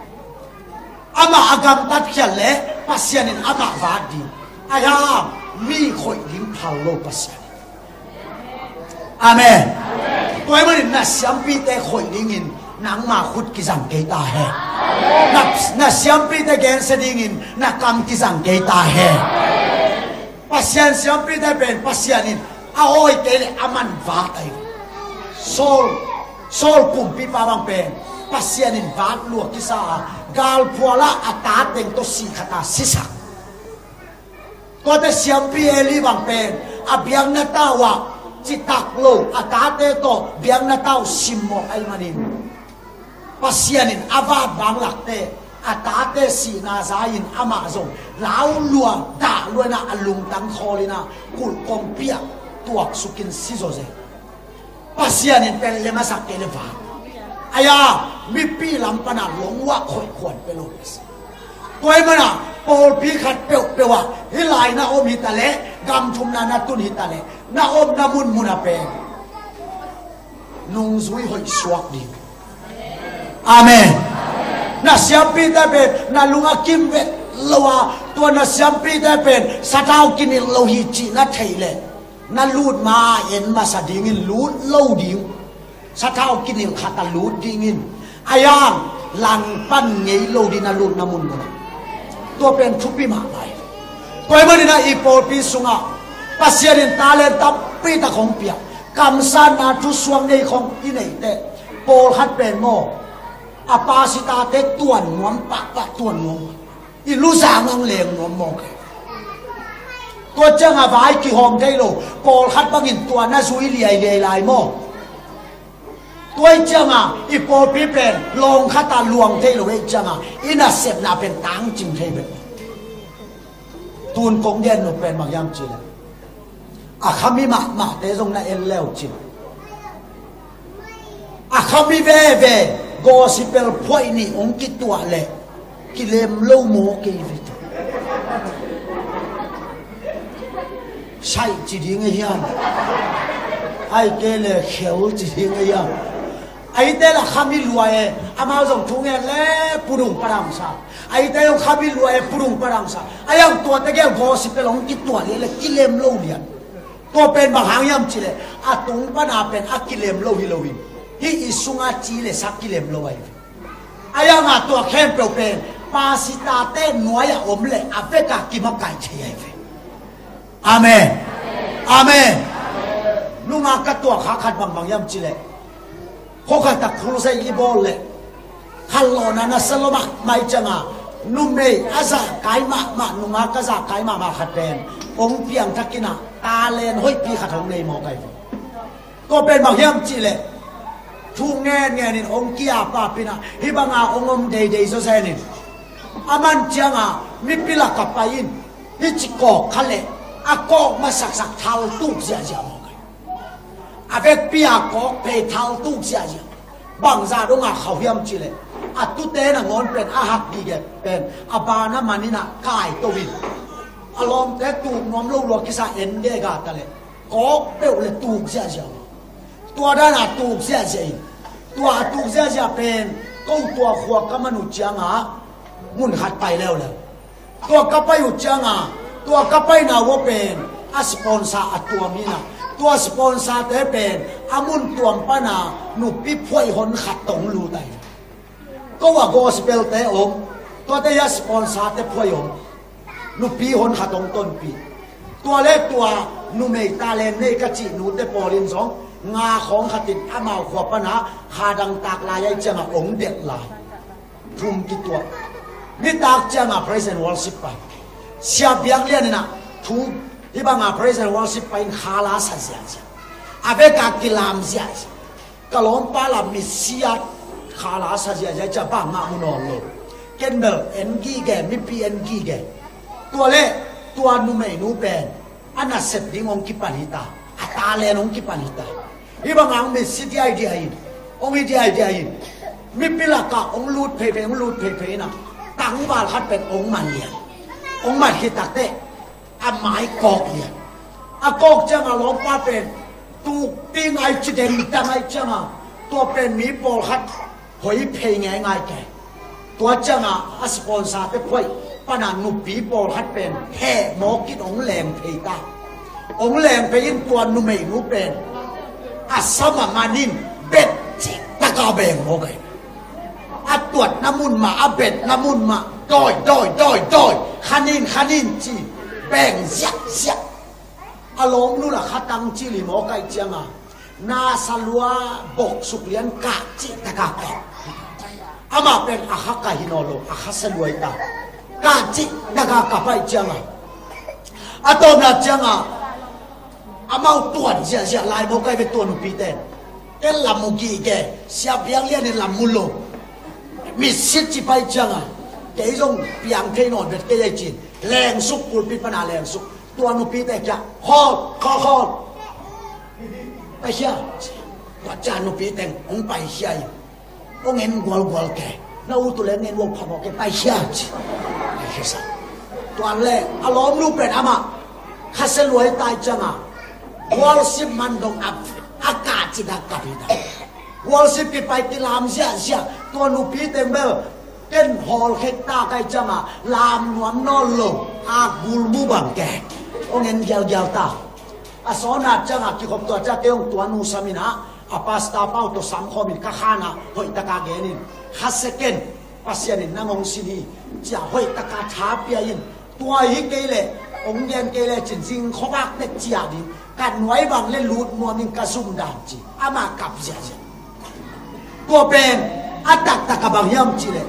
Amah a gamtat khial leh Pasian in amah vat ding. Ahi hang mi khoih ding phal lo Pasian. Amen. Tua ahih manin na siampite khoih dingin nangma khut kizang kei ta hen. Na, na siampite gensia dingin na kam kizang kei ta hen. Pasian siampite pen Pasian in a awi kei leh aman vat ahi. Saul, Saul kumpipa bang pen Pasian in vat lua kisa a, galphual ah a ta teng tawh sih khat a sisak. Tuate siampi Eli bang pen a biakna tau ah citak lo, a tate tawh biakna tau simmawh ahih manin, Pasian in a vat bang lakte, a tate sihna za-in amah zong lau lua, dah lua in ah a lungtang khawl in ah kulh kongpi ah tuaksukin si zawzen. Pasian in pen lem a sak kei le vang. Ahi a, mipi lam pan a longwah khoih khuan pia lo Pasian. Tua ahih manin ah pawlpi khat peuhpeuh ah hih lai na om hi ta leh, gam thumna na tun hi ta leh, na omna munmun ah pen nungzui hoih suak ding. Amen. Na siampite pen na lung a kim vet lo a, tua na siampite pen sathau kinilh lo hi cih na theih leh, na lut ma en masa dingin, lut lo ding. Sathau kinilh khat a lut dingin, ahi hang langpan ngei lo ding na lutna munmun ah. Tua pen thupi mah lai. Tua ahih manin ah i pawlpi sungah Pasian in talent tampi tak hong pia, kamsanna thusuak nei khong i neih teh, pawlkhat pen maw, A pastor-te tuan nuam pahpah, tuan nuam. I luzang ang leng nuam mawk. Tua ciangah vai kihawm thei lo, pawlkhat bangin tua na zui liailiai lai maw? Tua ih ciangah i pawlpi pen lawng khatah luang thei lo ih ciangah i nasepna pen tangcing thei bek. Tun kong gen nop pen bang hiam cih leh, a khami mahmahte zong na en leu cin. A khami veve gospel phuaih nih hong kituah leh kilem lo maw kei ve tu. Saih ci ding a hiam? Ai kei le khel ci ding a hiam? Aite la khami lua e, amau zong thu ngen le pudung padang sa. Aite zong khami lua e, pudung padang sa. A hiang tuate gel gospel hong kituah lian le kilem lo lian. Tua pen bang hang hiam cih leh a tung pana pen a kilem lo hi lo hi. Hih i sunga ci le sak kilem lo ahi ve. A hiangah tua khempeuh pen pastor-te nuai-ah om le a vekah kimakaih thei ahi ve. Amen. Amen. Nungak ka tuak kha khat bangbang hiam cih leh, khua khatah crusade i bawl leh khanlawhna na sa lua mahmah ih ciangah, numei a zahkai mahmah, nungak a zahkai mahmah khat pen hong piangthak in ah, talent hoihpi khat hong nei mawk ahi ve. Tua pen bang hiam cih leh, thu ngen ngen in hong kiapap in ah, hih banga hong om deidei zawzen in, a man ciangah mipi lakah pai in, hih ci kawk kha leh a kawk masaksak thal tuk ziahziah mawk ahi. A vekpi a kawk phei thal tuk ziahziah. Bangzah dongah khauh hiam cih leh, a tute nangawn pen a hak gige pen a ban a man in ah kaito in, a lawmte tuk nuam lo lua kisa en gega ta leh kawk peuh le tuk ziahziah. Tua dana tuk ziahziah in, tua a tuk ziahziah pen ko tua khua ka man uh ciangah mun khat pai leuleu. Tua ka pai uh ciangah, tua ka paina uh pen a sponsor a tuam hi in ah, tua sponsor-te pen a mun tuam pana nupi phuaihon khat tawh hong lut ahi. Ko a gospel-te om, tuate hi a sponsor-te phuai om. Nupi hon khat hong tonpih. Tua le tua numei talent nei ka cih nute pawl in zong nga khawng khat in amau khua pana kha dang tak lai ahih ciangah hong delh lai. Thum kituah. Nitak ciangah praise and worship pai. Sia Biak Lian in ah thu hih banga praise and worship pai in kha la sa ziahziah. A vekah kilam ziahziah. Ka lawmpa la misiat kha la sa ziahziah ciah bangmah mu nawn lo. Ken bel en gige, mipi en gige. Tua le tua numeinu pen a nasep ding hong kipan hita, a talent hong kipan hita. Hih bang hang misi diaidiai in, hong hi diaidiai in, mipi lakah hong lut pheiphei, hong lut pheiphei in ah, tangval khat pen hong man lian. Hong man khit takteh a mai kawk lian. A kawk ciangah lawmpa pen tukpi ngai ci dengdang ahih ciangah, tua pen mi pawlkhat hoi phei ngeingai kei. Tua ciangah a sponsor-te phuai pana nupi pawlkhat pen heh mawk in hong leng phei ta. Hong leng phei in tua numeinu pen a sam a man in bet cih taka beng mawk ahi. A tuatna mun mah, a betna mun mah, dawi, dawi, dawi, dawi, khan in, khan in ci beng ziakziak. A lawmnu la kha tang ci li mawk ahih ciangah, na sa lua bok suk lian kah cih taka kap. Amah pen a kha kah hi nawn lo, a kha sa lua hi ta. Kah cih taka kap ahih ciangah, a tawpna ciangah amau tuan ziahziah lai mawk ahi ve tua nupite. Ken lam mu gige, Sia Biak Lian in lam mu lo. Misit ci pai ciangah, kei zong piang thei nawn vet kei ahi cin. Lengsuk, pulpit pana lengsuk. Tua nupite kiang khawl, khawl, khawl. Paikhia. Tua ciang nupi teng hong paikhia in, hong en gualgual kei. Na ut uh le ngen uh phamawh kei, paikhia ci. Paikhia sa. Tua le a lawmnu pen amah khasia lua hi ta ahih ciangah, worship man dong a, a kah cih dak kap hi ta. Worship kipai kilam ziahziah. Tua nupi teng bel ken hawlkhek ta ka hih ciangah lam nuam nawn lo, a gul mu bang kei. Hong en gialgial ta. A sawnat ciangah kikhop tua ciang kei hong tua nu sam in ah, a pastor pa uh tawh sam khawm in ka khan ah hoih taka gen in, khasia ken, Pasian in nang hong sin hi, ci-a hoih taka tha pia in. Tua hi kei leh, hong gen kei le cin zing khuavak tek cia ding, ka nuai bang le lut nuam in ka zum dan ci. Amah kap ziahziah. Tua pen A taktak a bang hiam cih leh,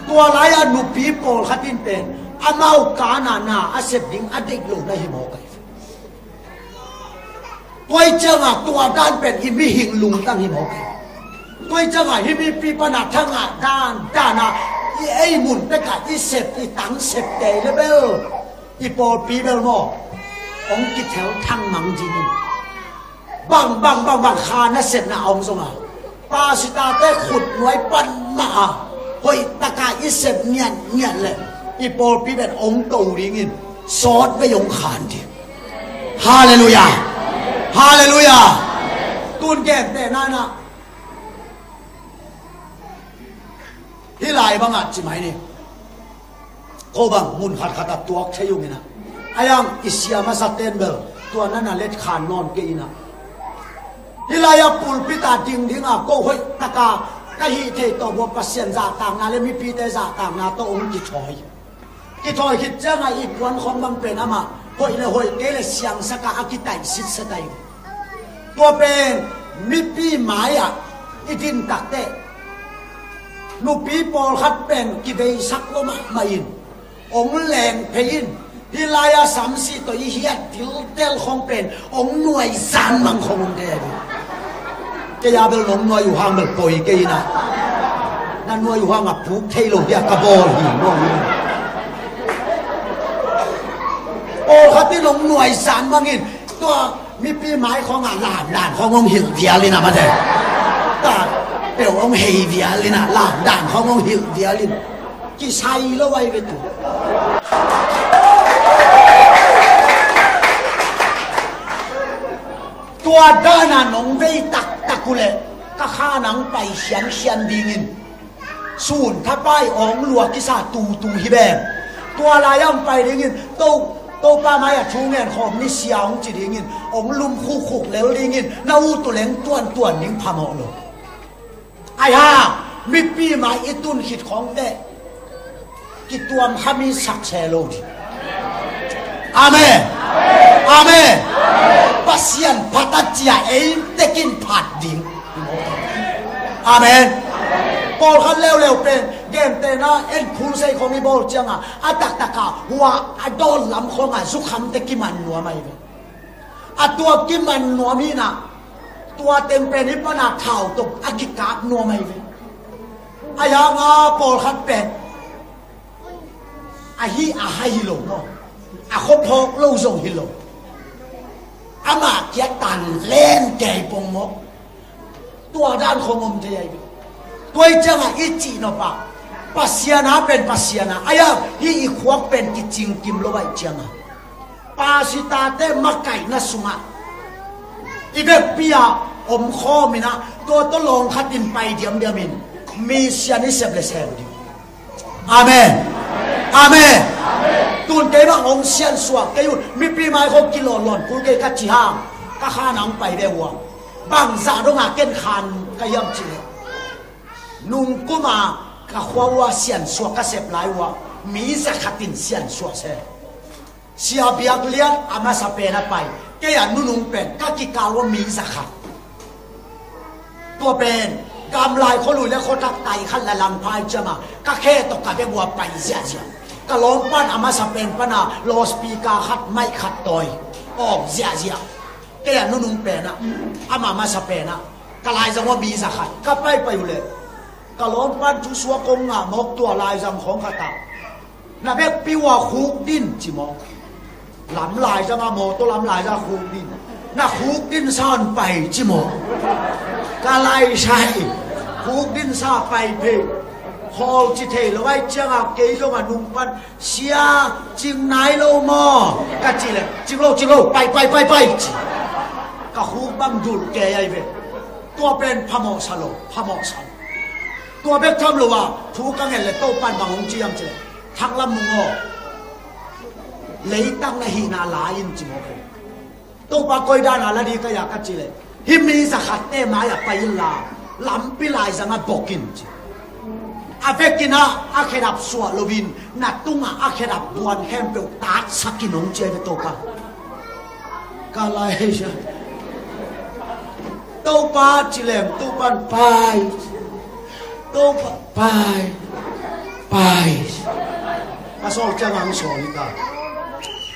tua lai-ah nupi pawlkhat in pen amau kana na a sep ding a deih lo na hi mawk a. Tua ih ciangah tua dan pen i mihing lungtang hi mawk a. Tua ih ciangah hih mipi pana thangah dan, danah i ei mun pekah i sep, i tang septe le bel, i pawlpi bel maw, hong kithel thangmang dingin. Bang, bang, bang, bang, kha nasepna a om zong a, pasitate khutnuai pan mah a, hoihtaka i sep ngiatngiat leh i pawlpi pen hong to dingin, sawt vei hong khan ding. Halleluiah. Halleluiah. Tun gentehna-in ah, hih lai bangah ci mai ni. Ko bang mun khatkhat ah tuak thei ung in ah, a yang i sia masate'n bel tua na na let khan nawn kei in ah, hih lai-ah pulpit ah dingding a ko hoihtaka ka hih theih tawh bua Pasian zahtakna le mipite zahtakna tawh hong kithawi. Kithawi khit ciangah i puan khawng bang pen amah hoih le hoih kei le siangsak a, a kitaih sitset ahi. Tua pen mipi mai-ah i din takteh, nupi pawlkhat pen kiveisak lo mahmah in, hong leng phei in, hih lai-ah samsih tawh i hiat diltel khawng pen hong nuaizan mang khawng hong kei a ding. Kei a bel nong nuai uh hang bel poi kei in ah, na nuai uh hang a puk thei lo hi a ka bawl hi maw. Pawlkhat in hong nuaizan mang in, tua mipi mai khawngah lamdan khawng hong hilh vial in ah mate. Ta peuh hong hei vial in ah lamdan khawng hong hilh vial in, kisai lo ahi ve tu. Tua dana nong vei taktak uh leh ka kha nang pai siansian dingin, sun thapai hong lua kisa tutu hi beng. Tua lai-ah hong pai dingin, to, Topa mai-ah thu ngen khawm ni sia hong ci dingin, hong lum khukkhuk lel dingin, na ut uh leng tuantuan ding phamawh lo. Ahi hang mipi mai i tun khit khawngte kituam kha mi sak se lo ding. Amen. Amen. Pasian phat a cia ei tekin phat ding. Amen. Pawlkhat leuleu pen gentehna en phulsei khawng i bawl ciangah, a taktaka hua a dawn lam khawngah zukhamte kiman nuam ahi ve. A tua kiman nuam hi in ah, tua teng pen hih pana thau tawh a kikap nuam ahi ve. Ahi hang a pawlkhat pen a hih a hai hi lo maw, a khuaphawk lo zong hi lo, amah kia tan len kei pong maw. Tua dan khawng om thei ahi ve. Tua ih ciangah i cih nop ah, Pasian a pen Pasian a, ahi hang hih i khuak pen kicingkim lo ahih ciangah, pasitate makaihna sungah i vekpi-a om khawm in ah, tua tawh lawng khat in pai diamdiam in, mission i sep le sem ding. Amen. Amen. Tun kei bang hong siansuak kei un, mipi mai khawng kilawllawn kul kei ka ci hang, ka khan hong pai ve uh a. Bangzah dongah ken khan ka hiam cih leh, nungkum a ka khua uh a siansuak ka sep lai uh a, mi zakhat in siansuak se. Sia Biak Lian a masa pen a pai, kei a nunung pen ka kikal uh a mi zakhat. Tua pen gamlai khualui le khuathak tai khat la langphai ciangah ka khe tawh ka bek uh a pai ziahziah. Ka lawmpan a masa pen pana loudspeaker khat, mic khat tawi awng ziahziah. Kei a nunung penah, ama masa penah, ka laizang uh a mi zakhat ka paipai uh leh, ka lawmpan thu suak kong ngah mawk tua laizang khawng khatah, na bekpi uh a khukdin ci mawk. Lam laizang a, mawtaw lam laizang a khukdin. Na khukdin san pai ci mawk. Ka laisai khukdin sa pai phei. Khawl ci thei lo ahih ciangah kei zong a nungpan, "Sia, cing nai lo maw?" ka cih leh, "Cing lo, cing lo, pai, pai, pai, pai," ci. Ka khuk bang dulh kei ahi ve. Tua pen phamawhsa lo, phamawhsa lo. Tua bek tham lo a, thu ka nget leh Topan bang hong ci hiam cih leh, "Thaklam Mung aw, leitang na hihna la in," ci mawk hi. Topa koi dana la ding ka hia ka cih leh, "Hih mi zakhatte mai-ah pai inla, lampi laizangah bok in," ci. A vekin ah a khedap suah loin, na tungah a khedap buan khempeuh taksak in, hong ci ahi ve Topa. Ka lai hi sia. Topa ci leng, Topan pai. Topa, pai, pai. A sawl ciang ang sawl hi ta.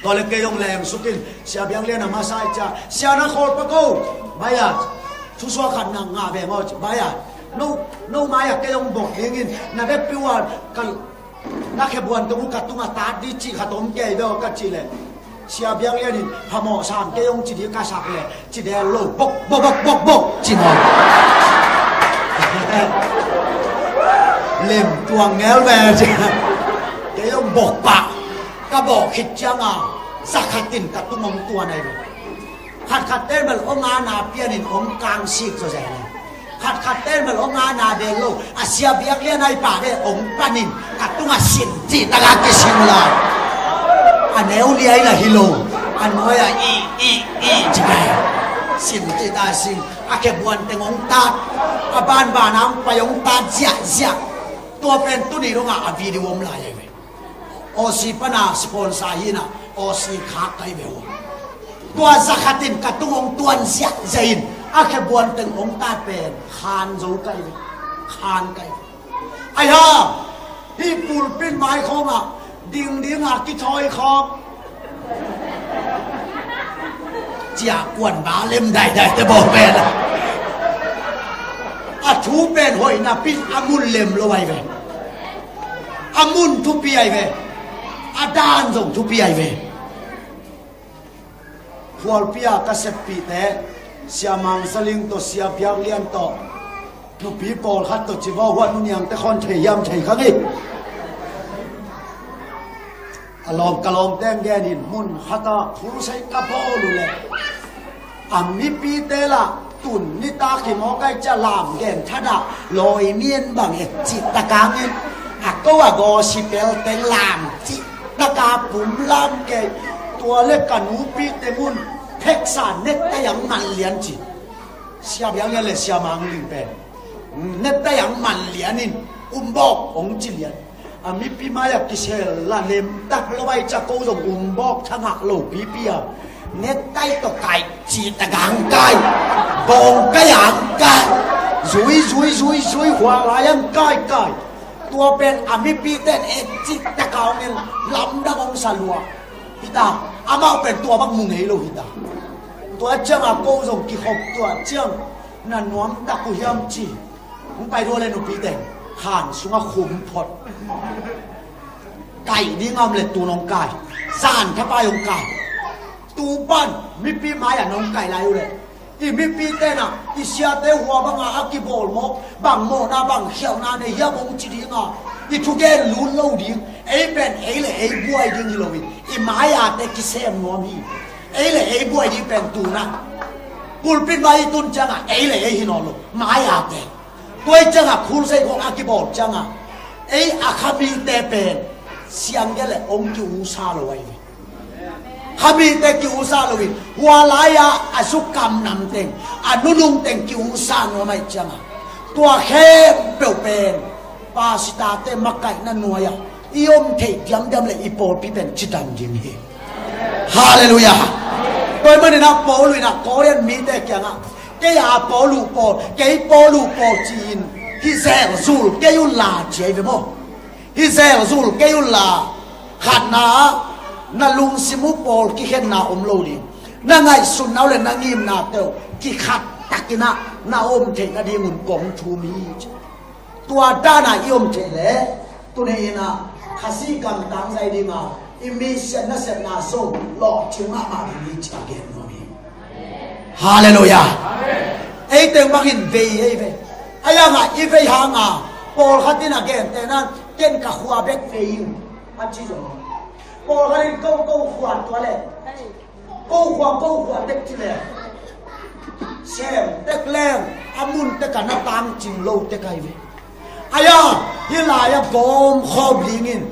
Tua le kei hong leng sukin Sia Biak Lian a masa i cia, Sia na khawl pak o. Bai a, thusuak khat na ngah veng aw ci. Bai a, no, no mai a kei hong bok dingin na vekpi uh a ka, na khebuan teng uh ka tungah tat ding cih khat om kei ve aw ka cih leh, Sia Biak Lian in phamawh sam kei hong ci ding ka sak leh, ci del lo, bok, bok, bok, bok, bok, ci maw. Lem tuang ngel ve ci. Kei hong bok pah, ka bok khit ciang a, za khat in ka tung hong tuan ahi ve. Khatkhat ten bel hong ana pianin hong kang sik zaw zen. Khatkhat ten bel hong ana del lo, a Sia Biak Lian ahi pah ve hong panin ka tungah sin cih taka kisin la. A neu liai la hi lo, a nuai a i, i, i ci pai. Sin cih ta sin, a khebuan teng hong tat, a banban a hong pai hong tat ziahziah. Tua pen tuni dongah a video om lai ahi ve. Aussie pana sponsor hi na, Aussie khak kai ve uh. Tua za khat in ka tung hong tuan ziahziah in, a khebuan teng hong tat pen khan zo kai ve, khan kai ve. Ai ha, hih pulpit mai khawngah ding dinga kithawi khawng, cia kuan ba lem daidai te baw pen. A thu pen hoih napi a mun lem lo ai ve. A mun thupi ai ve. A dan zong thupi ai ve. Khualpi a ka seppihte, Sia Mang Sa Ling tawh, Sia Biak Lian tawh, nupi pawlkhat tawh ci vawhuat nu niangte khawn thei hiam thei kha ngei. A lawm ka lawmte ang genin mun khata khulsai ka bawl uh leh, a mipite lah tun nitak hi mawk ai cia lam gen thadah lawi mian bang et cih takang in, a ko a gaw sipel teng lam cih taka pum lam kei. Tua le ka nupite mun pheksa nektai ang man lian ci. Sia Biak Lian le Sia Mang Ling pen nektai ang man lianin umbawk hong ci lian. A mipi mai-ah kisel la lemtak lo ai cia ko zong umbawk thangah lo pipi a, nektai tawh kai cih tak ang kai, bawng kai ang kai, zui zui zui zui hua lai ang kai kai. Tua pen a mipite in et cih tak a hong en, lamdang hong sa lua. Hita, amau pen tua bang mu ngei lo hita. Tua ciangah ko zong kikhop tua ciang na nuamtak uh hiam ci. Hong pai dua le nupite, han sungah khum phot. Kaih ding a om le tun hong kai. Zan thapai hong kai. Tu pan mipi mai-ah nong kai lai uh le, i mipite na, i siate hua banga a kibawl mawk, bang mawhna bang khialhna nei hiam hong ci dinga, i thugen lut lo ding. Ei pen ei le ei buai ding hi lo hi. I mai-ate kisem nuam hi. Ei le ei buai ding pen tuna pulpit mai i tun ciangah ei le ei hi nawn lo, mai-ate. Tua i ciangah khulsei khawng a kibawl ciangah ei a khamite pen siangge le hong ki-usa lo ahi ve. Khamite ki-usa lo in, hua lai-ah a zukam namteng, a nunungteng ki-usa nuam ahi ciangah, tua khempeuh pen pasitate makaihna nuai-ah i om theih diamdiam le i pawlpi pen cidan ding hi. Halleluiah. Tua ahih manin ah Paul in ah Korin mite kiangah, kei a Paul uh Paul, kei Paul uh Paul ci-in hi zelzul kei unla ci ahi ve maw. Hi zelzul kei unla, khatna ah na lungsim uh Paul kikhenna om lo ding, na ngaihsutna uh le na ngimnate uh kikhat takin ah na om theih nadingun kong thum hi ci. Tua dana i om theih leh tuni in ah Khazih gam tangzai dinga i mission nasepna zong lawhcing mahmah ding hi ci a gen nuam hi. Halleluiah. Ei teng bangin vei ei ve. A yangah i vei hanga pawlkhat in a gentehna, ken ka khua bek vei in a ci zong, pawlkhat in ko ko khua tua le, ko khua ko khua tek ci le, sem tek leng a mun tek a na tangcing lo tek ahi ve. Aya, hih lai-ah gawm khawm dingin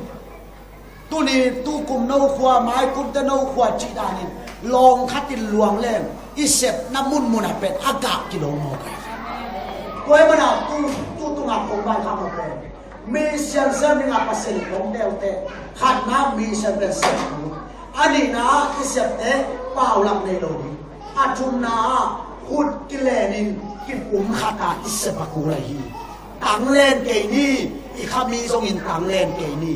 tuni tukum no khua, maikumte no khua cih danin lawng khatin luang leng i sepna munmun a pen a gah kilawm mawk ahi. Tua ahih manin tu, tu tungah kong vaikhak lo pen mission sem dingah Pasian in kong telteh. Khatna mission pen sep ding. A nihna i septe paulap nei lo ding. A thumna khut kilenin kipum khata i sep a kul ahi. Tanglen kei ni, i khami zongin tanglen kei ni.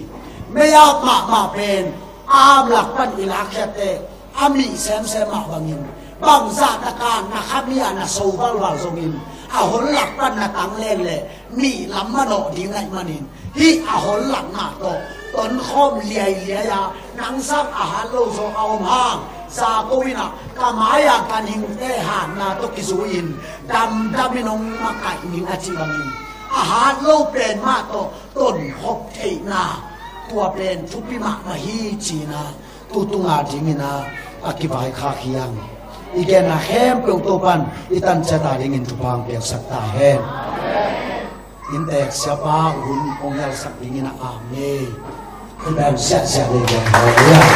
Mei-ap mahmah pen a am lak pan i lakkhiatte a mih semsem mah bangin, bangzah taka na khami ah na so valval zongin a hol lak pan na tanglen leh mih lam manawh ding ahih manin, hih a hol lak mah tawh tonkhawm liailiai a, nang sang a hat lo zaw a om hang, za ko in ah, ka mai-ah ganhingte hatna tawh kizui-in damdamin hong makaih ning a cih bangin, a hat lo pen mah tawh tonkhop theihna, tua pen thupi mahmah hi ci-in ah, tu tunga dingin ah a kivaikhak hi hang. I genna khempeuh Topa'n i tan ciat a dingin thupha hong piaksak ta hen. Inntek siapa hun hong hialsak dingin ah, amen. Inntek siasia dingin, halleluiah.